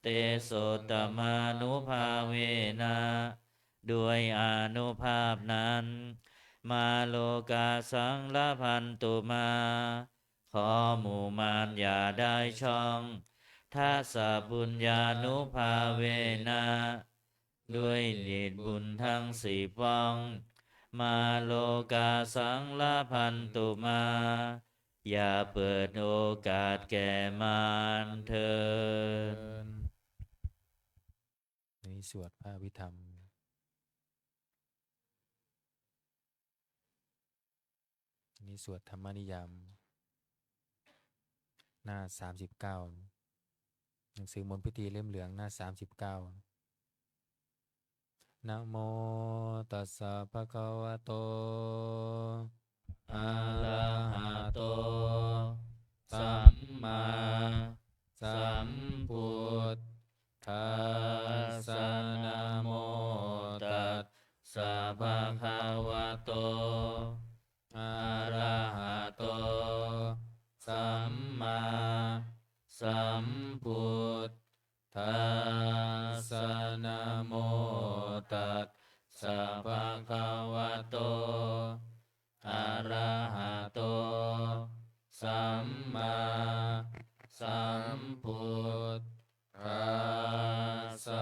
Tesottamānubhāvena ด้วยอานุภาพนั้น Mā lokāsaṃ labhantu mā ขอหมู่มารอย่าได้ช่อง Dasapuññānubhāvena ด้วยฤทธิ์บุญทั้งสิบว่อง Mā lokāsaṃ labhantu mā อย่าเปิดโอกาสแก่มารเถิด นี้สวดพระอภิธรรม นี้สวดธรรมนิยาม หน้าสามสิบเก้า หนังสือมนต์พิธีเล่มเหลือง หน้าสามสิบเก้า Namo tassa bhagavato arahato sammāsambuddhassa. Namo tassa bhagavato arahato sammāsambuddhassa. Namo tassa bhagavato arahato sammāsambuddhassa.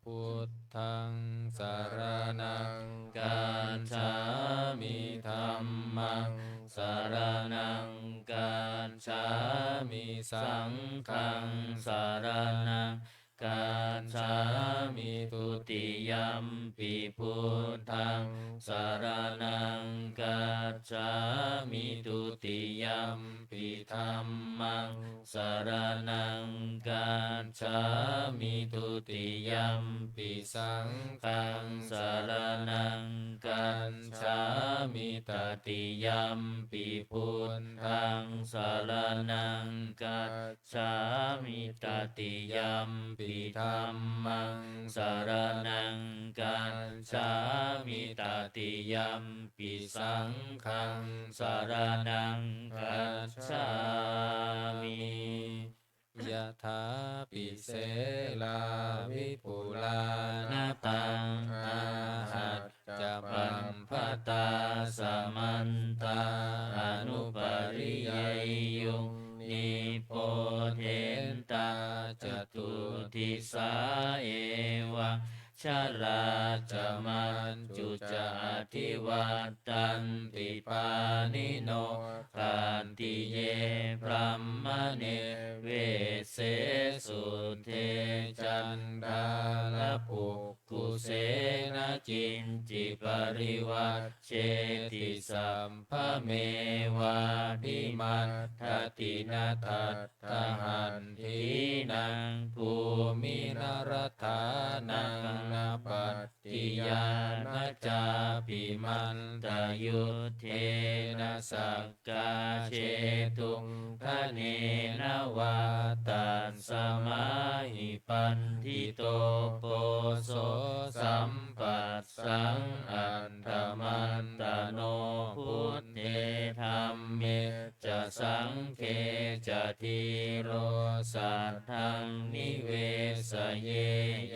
Buddhaṃ saraṇaṃ gacchāmi. Dhammaṃ saraṇaṃ gacchāmi. Saṅghaṃ saraṇaṃ gacchāmi. Dutiyampi buddhaṃ saraṇaṃ gacchāmi. Dutiyampi dhammaṃ saraṇaṃ gacchāmi. Dutiyampi saṅghaṃ saraṇaṃ gacchāmi. Tatiyampi buddhaṃ saraṇaṃ gacchāmi. Tatiyampi dhammaṃ saraṇaṃ gacchāmi. Tatiyampi saṅghaṃ saraṇaṃ gacchāmi. Yathā pi selā vipulā nataṃ āhacca pabbataṃ samantā anupariyeyyuṃ nibbothentā catuddisā evaṃ jarā ca maccunā ca adhivattanti pāṇino. Khattiye brāhmaṇe vesse sudde caṇḍālapukkuse na kiñci parivajjeti sabbamevābhimaddati. Na tattha hatthiṇaṃ bhūmi na rathānaṃ na pattiyā na cāpi mantayuddhena sakkā jetuṃ dhanena vā. Tasmā hi paṇḍito poso sampas saṃ attamantano buddhe dhamme ca saṅghe ca dhīro saddhaṃ nivesaye.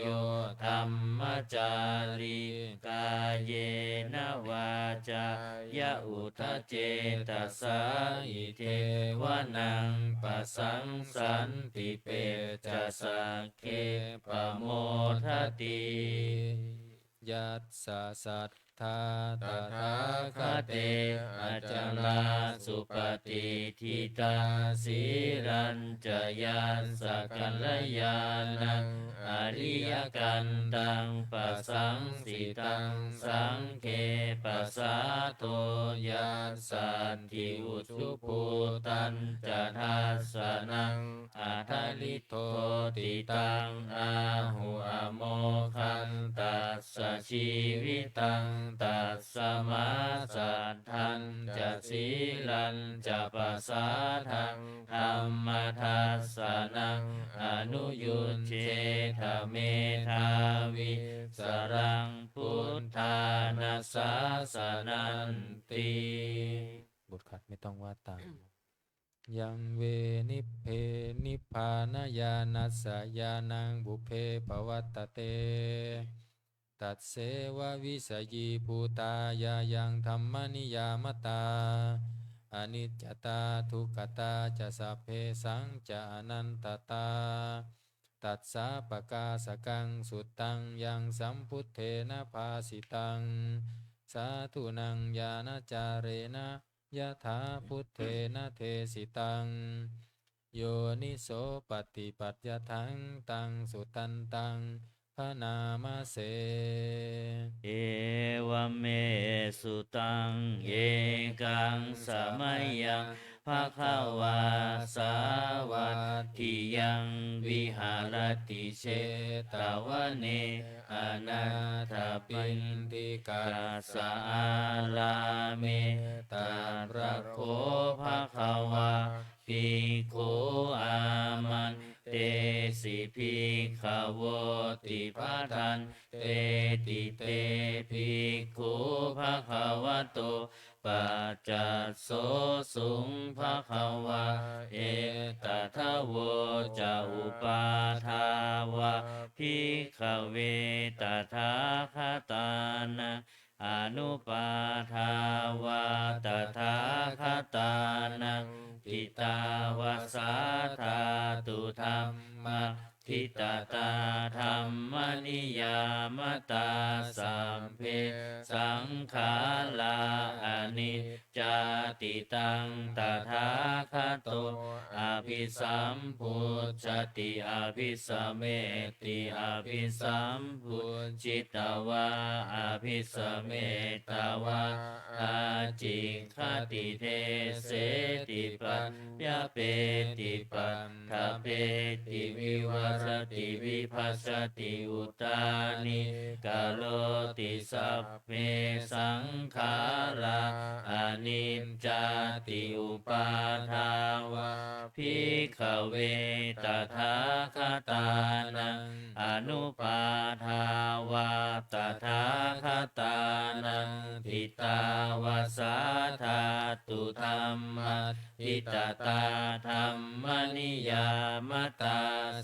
Yo dhammacārī kāyena vācāya uda cetasā idheva naṃ pasaṃsanti pecca sagge pamodati. Yassa saddhā tathāgate acalā supaṭiṭṭhitā sīlañca yassa kalyāṇaṃ ariyakantaṃ pasaṃsitaṃ saṅghe pasādo yassatthi ujubhūtañca dassanaṃ adaliddoti taṃ āhu amogantassa jīvitaṃ Tasmā saddhañca sīlañca pasādaṃ dhammadassanam anuyuñjetha medhāvī saraṃ buddhāna sāsananti. บทขัดไม่ต้องว่าตาม Yaṃ ve nibbe nibbānañāṇassa ñāṇaṃ pubbe pavaṭṭate, tasseva vijayībhūtā ñāyaṃ dhammaniyāmatā, aniccatā dukkhatā ca sabbesañca anattatā. Tassā pakāsakaṃ suttaṃ yaṃ sambuddhena bhāsitaṃ, sādhūnaṃ ñāṇācarena yathā buddhena desitaṃ, yoniso paṭipatiyataṃ taṃ suttantaṃ bhaṇāma se. Evaṃ me sutaṃ. Ekaṃ samayaṃ bhagavā sāvatthiyaṃ viharati jetavane anāthapiṇḍikassa ārāme. Tatra kho bhagavā bhikkhū āmantesi bhikkhavoti. Bhadanteti te bhikkhū bhagavato paccassosuṃ. Bhagavā etadavoca. Uppādā vā bhikkhave tathāgatānaṃ, anuppadāvā tathāgatānaṃ, ṭhitāva sā dhātu dhammaṭṭhitatā dhammaniyāmatā, sabbe saṅkhārā aniccāti. Taṃ tathāgato abhisambujjhati abhisameti, abhisambujjhitvā abhisametvā ācikkhati deseti paññapeti paṭṭhapeti vivarati vibhajati uttānīkaroti. Sabbe saṅkhārā aniccāti. Uppādā vā bhikkhave tathāgatānaṃ, anuppadā vā tathāgatānaṃ, ṭhitāva sā dhātu dhammaṭṭhitatā dhammaniyāmatā,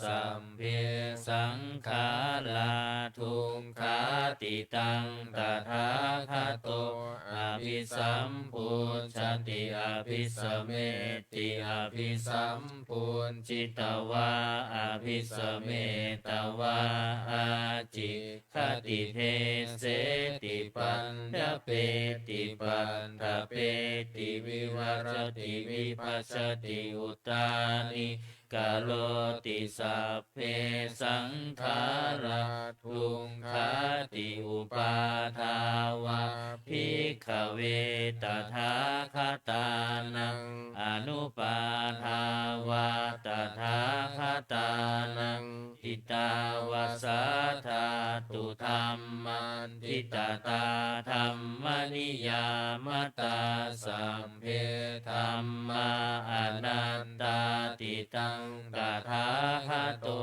sabbe saṅkhārā dukkhāti. Taṃ tathāgato abhisambujjhati abhisameti, abhisambujjhitvā abhisametvā ācikkhati deseti paññapeti paṭṭhapeti vivarati vibhajati uttānī karoti. Sabbe saṅkhārā dukkhāti. Uppādā vā bhikkhave tathāgatānaṃ, anuppādā vā tathāgatānaṃ, ṭhitāva sā dhātu dhammaṭṭhitatā dhammaniyāmatā, sabbe dhammā anattāti. Taṃ tathāgato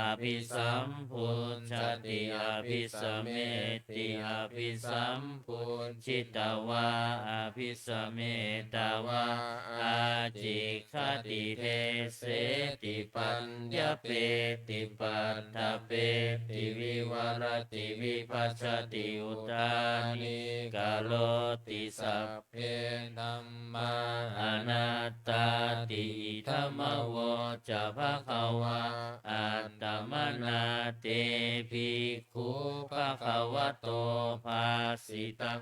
abhisambujjhati abhisameti, abhisambujjhitvā abhisametvā ācikkhati deseti paññapeti paṭṭhapeti vivarati vibhajati uttānīkaroti. Sabbe dhammā anattāti. Idamavoca bhagavā. Attamanā te bhikkhū bhagavato bhāsitaṃ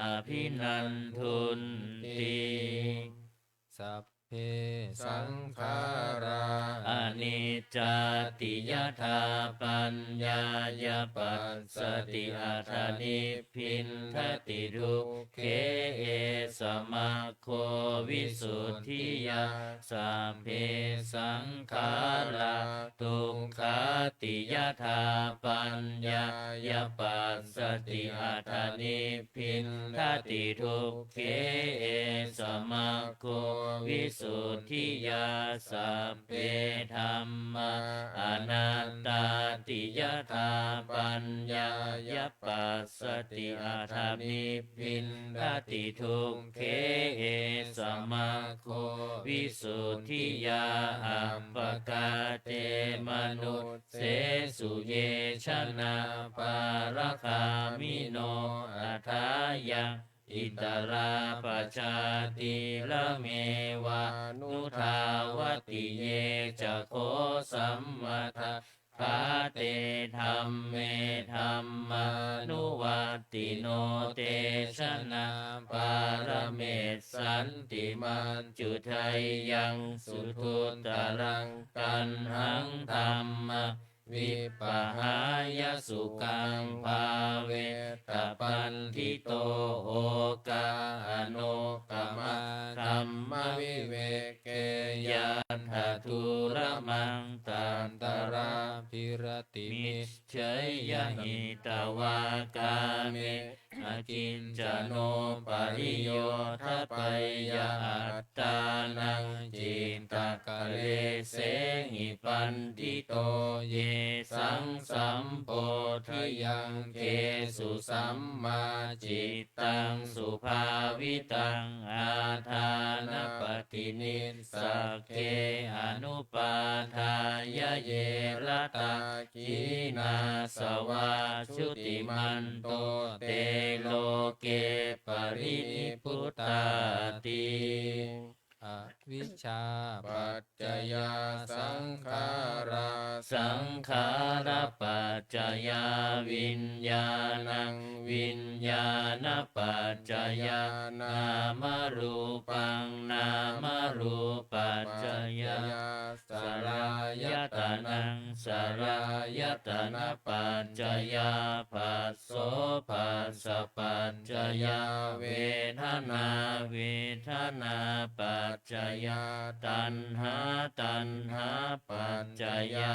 abhinandunti. Sab sabbe saṅkhārā aniccāti yadā paññāya passati, atha nibbindati dukkhe, esa maggo visuddhiyā. Sabbe saṅkhārā dukkhāti yadā paññāya passati, atha nibbindati dukkhe, esa maggo visuddhiyā. Sabbe dhammā anattāti yadā paññāya passati, atha nibbindati dukkhe, esa maggo visuddhiyā. Appakā te manussesu ye janā baлагāmino athāya itarā pajātīrameva nudhāvati, ye ca kho sammadakkhā te dhamme dhammānuvattino, te janā pāramessanti maccudheyyaṃ suduttaraṃ. Taṇhaṃ dhammaṃ vippahāya sukhaṃ bhāvetta paṇḍito, okā anukkamā dhammaviveke, yattha dūramaṃ tatrābhiratimiccheyya, hitvā kāme akiñcano pariyodapeyya, attānaṃ cittaklesehi paṇḍito, yesaṃ sambodhayaṅgesu sammā cittaṃ subhāvitaṃ, ādānapaṭinissagge anupādāya ye ratā khīṇāsavā jutimanto, te loke parinibbutāti. Avijjāpaccayā saṅkhārā, saṅkhārapaccayā viññāṇaṃ, viññāṇapaccayā nāmarūpaṃ, nāmarūpaccayā saḷāyatanaṃ, saḷāyatanapaccayā phasso, phassapaccayā vedanā, vedanāpaccayā taṇhā, taṇhāpaccayā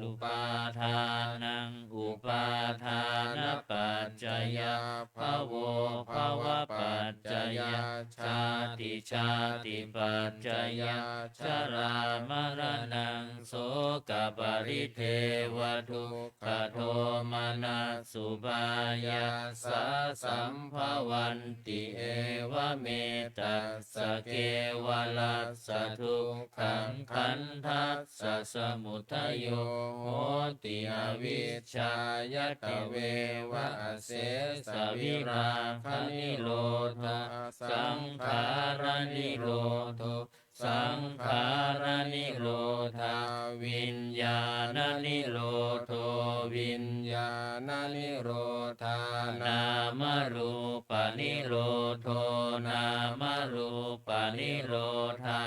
upādānaṃ, upādānapaccayā bhavo, bhavapaccayā jāti, jātipaccayā jarāmaraṇaṃ sokaparidevadukkhadomanassupāyāsā sambhavanti, evameta ssa kevalassa dukkhaṃ, khandhassa samudayo hoti avijjāya, tveva asesavirāganirodho saṅkhāranirodho, saṅkhāranirodhā viññāṇanirodho, viññāṇanirodhā nāmarūpanirodho, nāmarūpanirodhā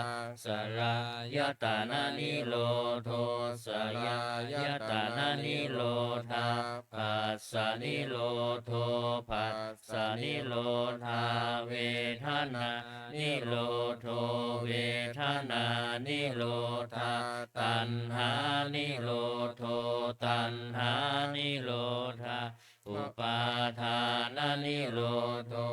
saḷāyatananirodho, saḷāyatananirodhā phassanirodho, phassanirodhā vedanānirodho, vedanānirodhā taṇhānirodho, taṇhānirodhā upādānanirodho,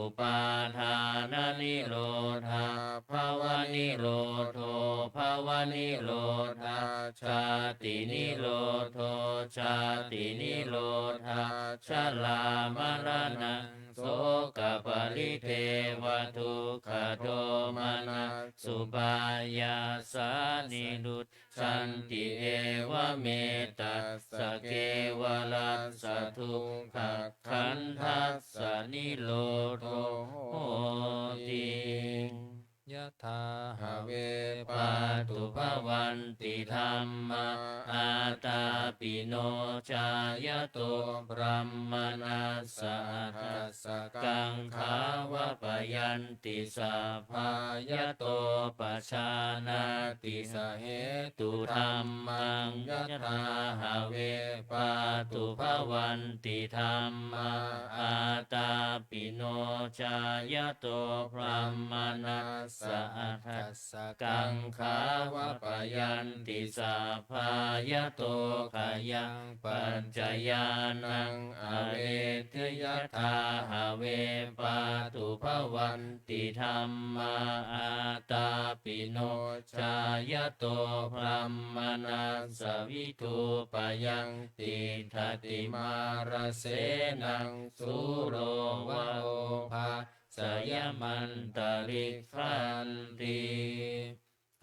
upādānanirodhā bhavanirodho, bhavanirodhā jātinirodho, jātinirodhā jarāmaraṇaṃ sokaparidevadukkhadomanassupāyāsā nirujjhanti, evameta ssa kevalassa dukkhakkhandhassa nirodho hoti. Yathā have pātubhavanti dhammā ātāpino cāyato brāhmaṇassa adajjakaṅkhā vāpayanti sabbā yato pajānāti sahetudhammaṃ yathā have pātubhavanti dhammā ātāpino ca yato brāhmaṇassa aṭṭhassa gaṅgā vāpayanti sabbā yato khayaṃ paccayānaṃ avedi yathā have pātubhavanti dhammā ātāpino ca yato brāhmaṇassa vidhūpayaṃ tiṭṭhati mārasenaṃ sūro va obhāsayamantalikkhanti.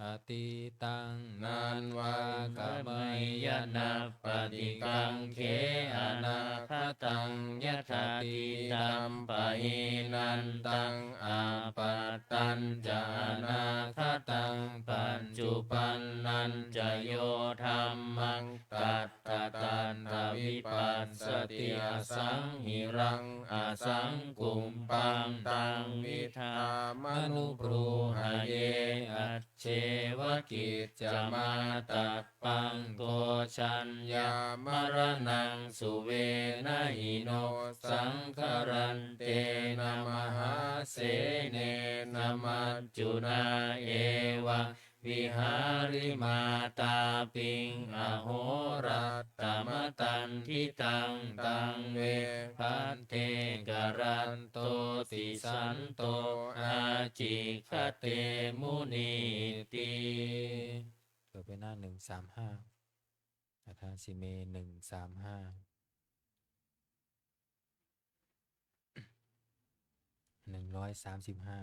Atītaṃ nānvāgameyya nappaṭikaṅkhe anāgataṃ. Yadatītaṃ pahīnantaṃ appattañca anāgataṃ paccuppannañca yo dhammaṃ tattha tattha vipassati asaṃhiraṃ asaṅkuppaṃ taṃ vidhā manubrūhaye. Ajjeva kiccamātappaṃ ko jaññā maraṇaṃ suve na hi no saṅgarantena mahāsenena maccunā evaṃ vihārimātāpiṃ ahorattamatanditaṃ taṃ ve bhaddekarattosi santo ācikkhate munīti. เปิดไปหน้าหนึ่งสามห้า อัฏฐาสิเม หนึ่งสามห้า หนึ่งร้อยสามสิบห้า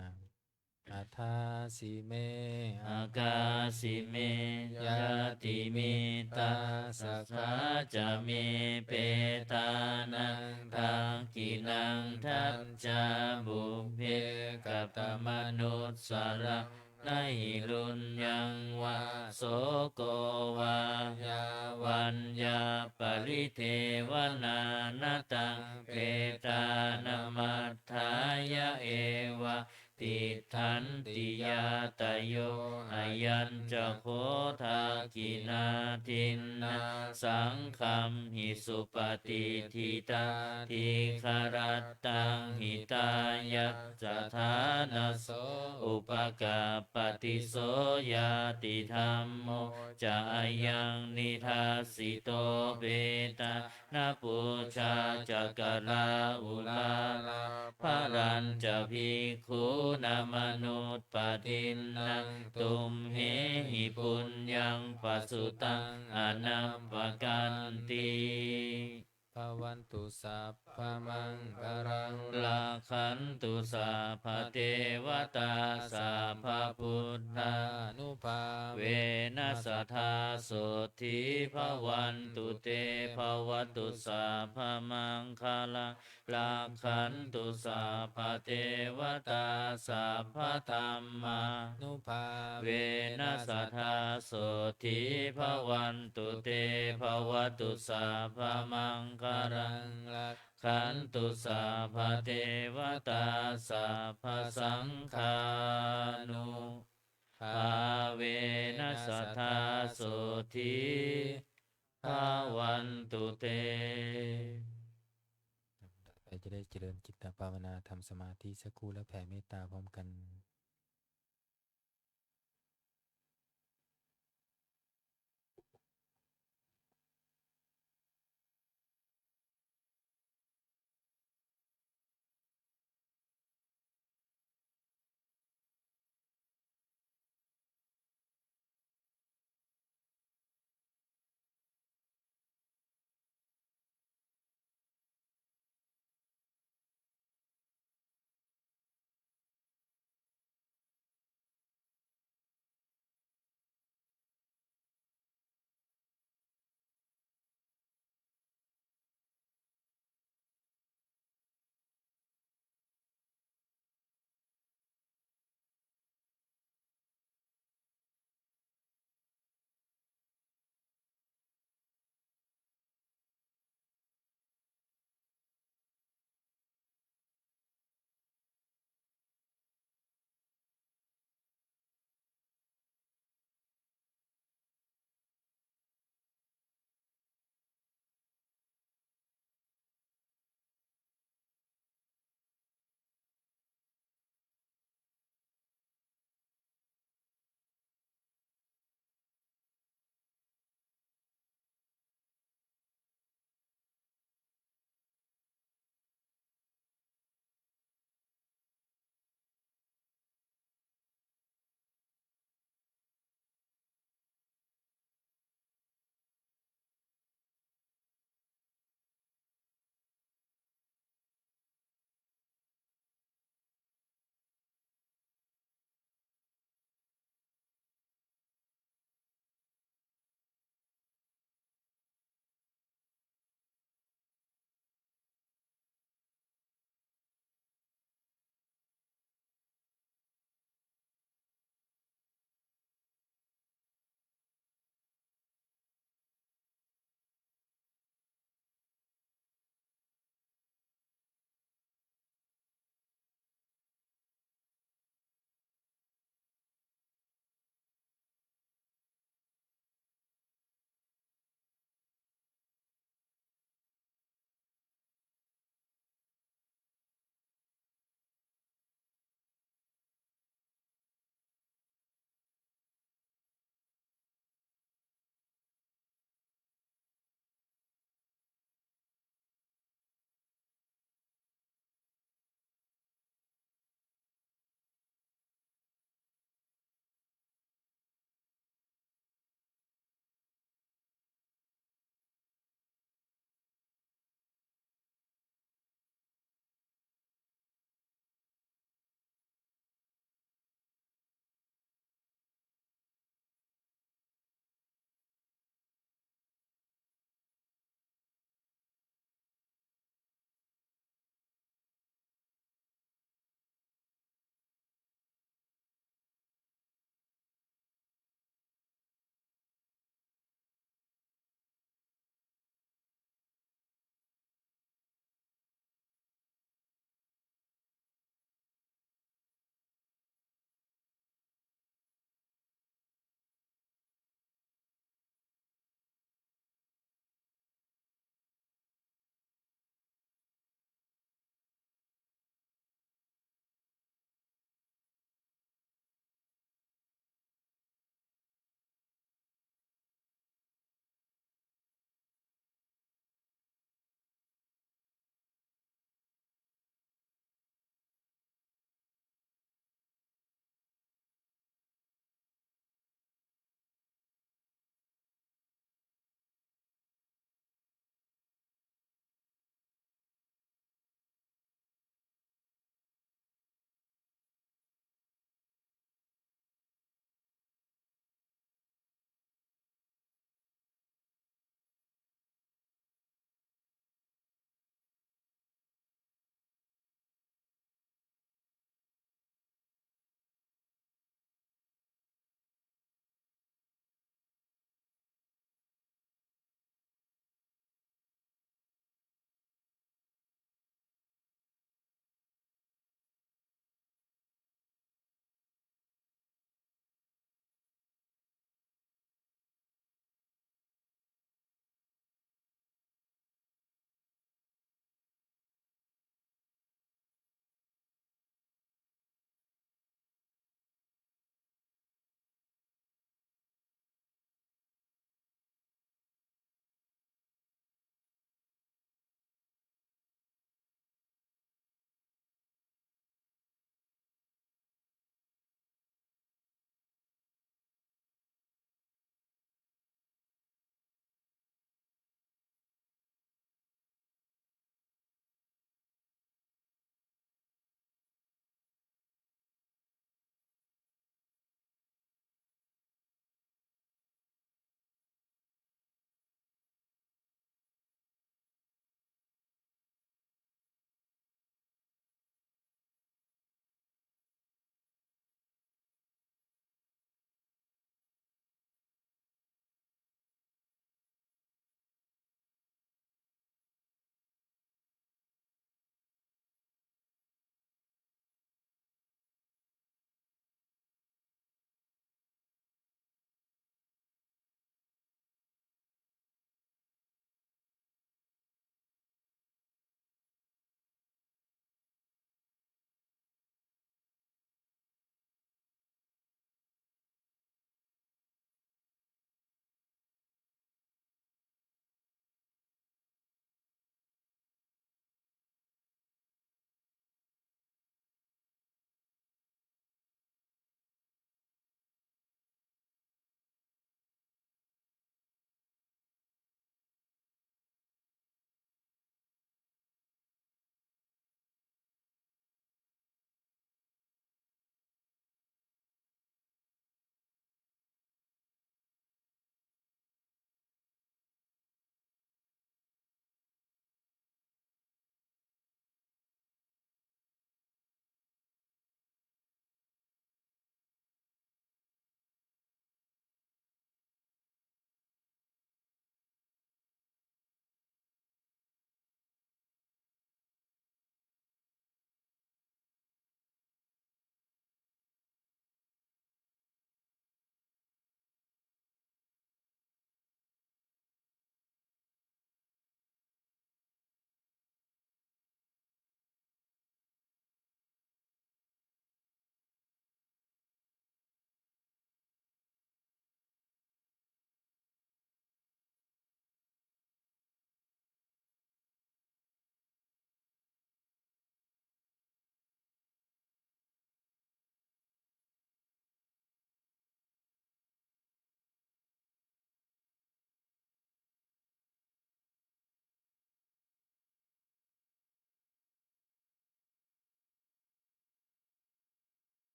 Athāsi me akāsi me ñātimittā sakhā ca me petānaṃ dakkhiṇaṃ dajjā pubbe katamanussaraṃ na hi ruṇṇaṃ vā soko vā yā vaññā paridevanā na taṃ petānamatthāya eva tiṭṭhanti ñātayo. Ayañca kho dakkhiṇā dinnā saṅghamhi supatiṭṭhitā dīgharattaṃ hitāyassa ṭhānaso upakappati. So ñātidhammo ca ayaṃ nidassito petāna pūjā ca karā uḷārā balañca bhikkhūnamanuppadinnaṃ tumhehi puññaṃ pasutaṃ anappakanti. Bhavantu sabbamaṅgalaṃ rakkhantu sabbadevatā sabbabuddhānubhāvena sadā sotthī bhavantu te. Bhavatu sabbamaṅgalaṃ rakkhantu sabbadevatā sabbadhammānubhāvena sadā sotthī bhavantu te. Bhavatu sabbamaṅgalaṃ rakkhantu sabbadevatā sabbasaṅghānubhāvena sadā sotthī bhavantu te. ต่อไปจะได้เจริญจิตตภาวนาทำสมาธิสักครู่แล้วแผ่เมตตาพร้อมกัน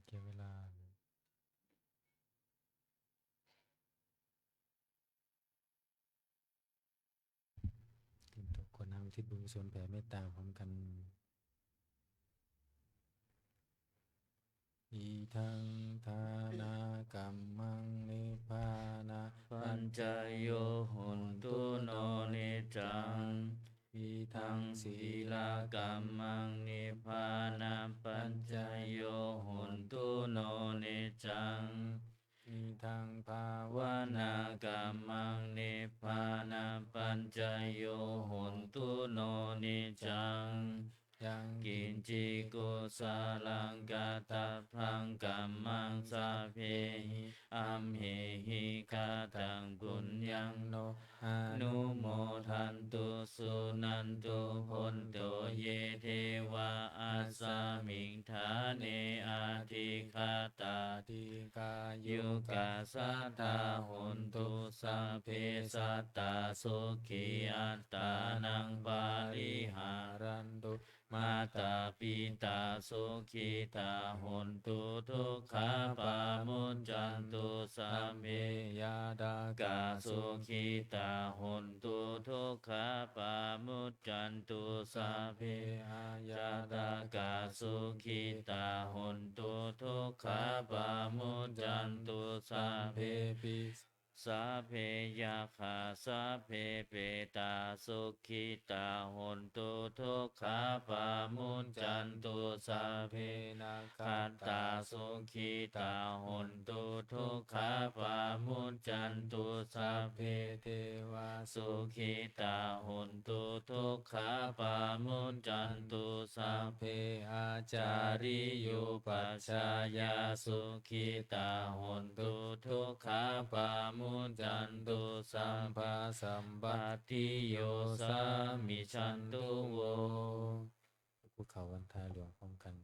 เก็บเวลา ทุกคนนั่งอุทิศบุญกุศลแผ่เมตตาพร้อมกัน Idaṃ dānakammaṃ nibbānapaccayo hotu no niccaṃ. Idaṃ sīlakammaṃ nibbānapaccayo hotu no niccaṃ. Idaṃ bhāvanākammaṃ nibbānapaccayo hotu no niccaṃ. Yaṃ kiñci kusalaṃ katabbaṃ kammaṃ sabbehi amhehi kataṃ puññaṃ no anumodantu suṇantu bhonto ye devā asmiṃ ṭhāne adhigatā dīghāyukā sadā hontu sabbe sattā sukhī attānaṃ pariharantu. Mātā pitā sukhitā hontu dukkhā pamuccantu sabbe ñātakā sukhitā hontu dukkhā pamuccantu sabbe aññātakā sukhitā hontu dukkhā pamuccantu sabbe pi sabbe yakkhā sabbe petā sukhitā hontu dukkhā pamuccantu sabbe nakkhattā sukhitā hontu dukkhā pamuccantu sabbe devā sukhitā hontu dukkhā pamuccantu sabbe ācariyupajjhāyā sukhitā hontu dukkhā pamuccantu sabbasampattiyo samijjhantu vo. คุกเข่าวันทาหลวงพร้อมกัน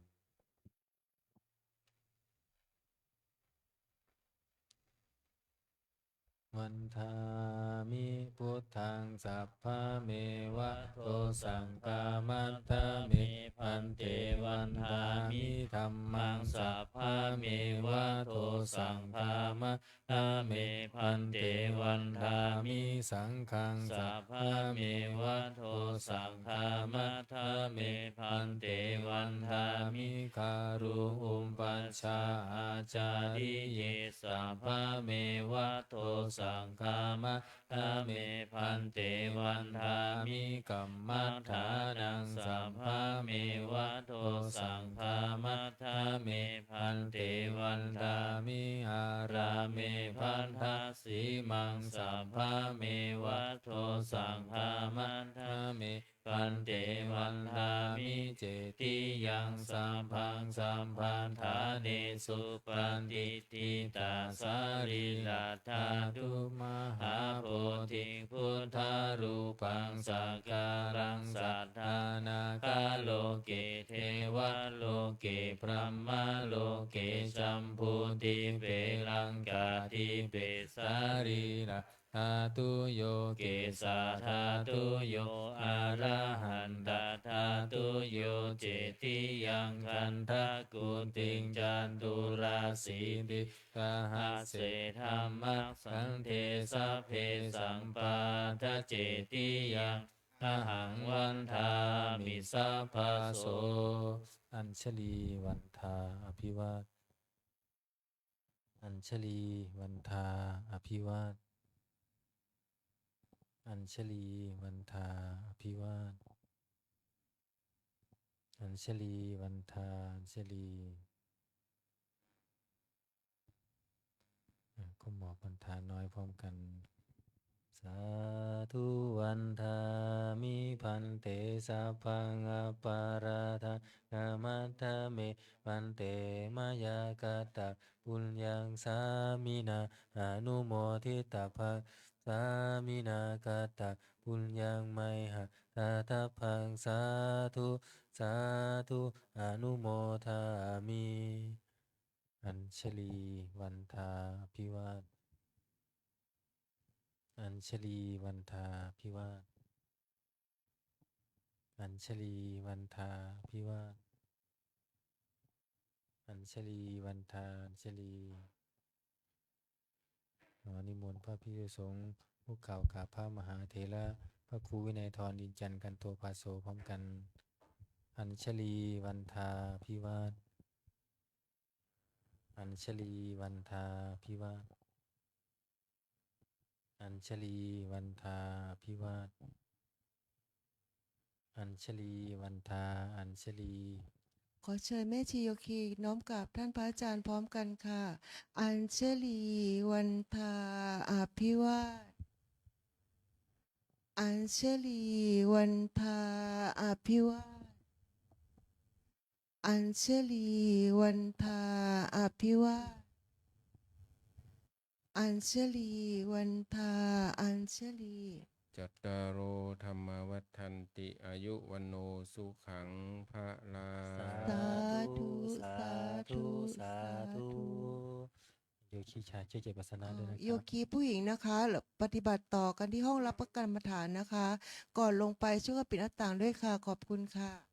Vandāmi buddhaṃ sabbameva dosaṃ khamatha me bhante. Vandāmi dhammaṃ sabbameva dosaṃ khamatha me bhante. Vandāmi saṅghaṃ sabbameva dosaṃ khamatha me bhante. Vandāmi guru upajjhāyācariye sabbameva dosaṃ khamatha me bhante. Vandāmi kammaṭṭhānaṃ sabbameva dosaṃ khamatha me bhante. Vandāmi ārāme baddhasīmaṃ sabbameva dosaṃ khamatha me bhante. Vandāmi cetiyaṃ sabbaṃ sabbaṭṭhānesu patiṭṭhitā sarīradhātu mahābodhiṃ buddharūpaṃ sakalaṃ satthā nāgaloke devaloke brahmaloke jambudīpe laṅkādīpe sarīra dhātuyo kesadhātuyo arahantadhātuyo cetiyaṃ gandhakuṭiṃ caturāsītisahasсе dhammakkhandhe sabbesaṃ pattacetiyaṃ ahaṃ vandāmi sabbaso. Añjalī vandā abhivād Añjalī vandā abhivād Añjalī vandā abhivād Añjalī vandā Añjalī อ่ะ คุณหมอวันทาน้อยพร้อมกัน Sādhu vandāmi bhante sabbaṃ aparādhaṃ khamatha me bhante mayā kataṃ puññaṃ sāminā anumoditabbaṃ sāminā kataṃ puññaṃ mayhaṃ dātabbaṃ sādhu sādhu anumodāmi. Añjalī vandā abhivād Añjalī vandā abhivād Añjalī vandā abhivād Añjalī vandā, añjalī. ขอนิมนต์พระภิกษุสงฆ์ผู้กล่าวกับพระมหาเถระ พระครูวินัยธร อินทร์จันทร์ กันโตภาโส พร้อมกัน Añjalī vandā bhivāda. Añjalī vandā bhivāda. Añjalī vandā bhivāda. Añjalī vandā, añjalī. ขอเชิญแม่ชีโยคีน้อมกราบท่านพระอาจารย์พร้อมกันค่ะ Añjalī vandā abhivāda. Añjalī vandā abhivāda. Añjalī vandā abhivāda. Añjalī vandā, añjalī. Cattāro dhammā vaḍḍhanti, āyu vaṇṇo sukhaṃ balaṃ. Sādhu, sādhu, sādhu. โยคีชายช่วยเก็บอาสนะด้วยนะครับ โยคีผู้หญิงนะคะ ปฏิบัติต่อกันที่ห้องรับพระกรรมฐานนะคะ ก่อนลงไปช่วยกันปิดหน้าต่างด้วยค่ะ ขอบคุณค่ะ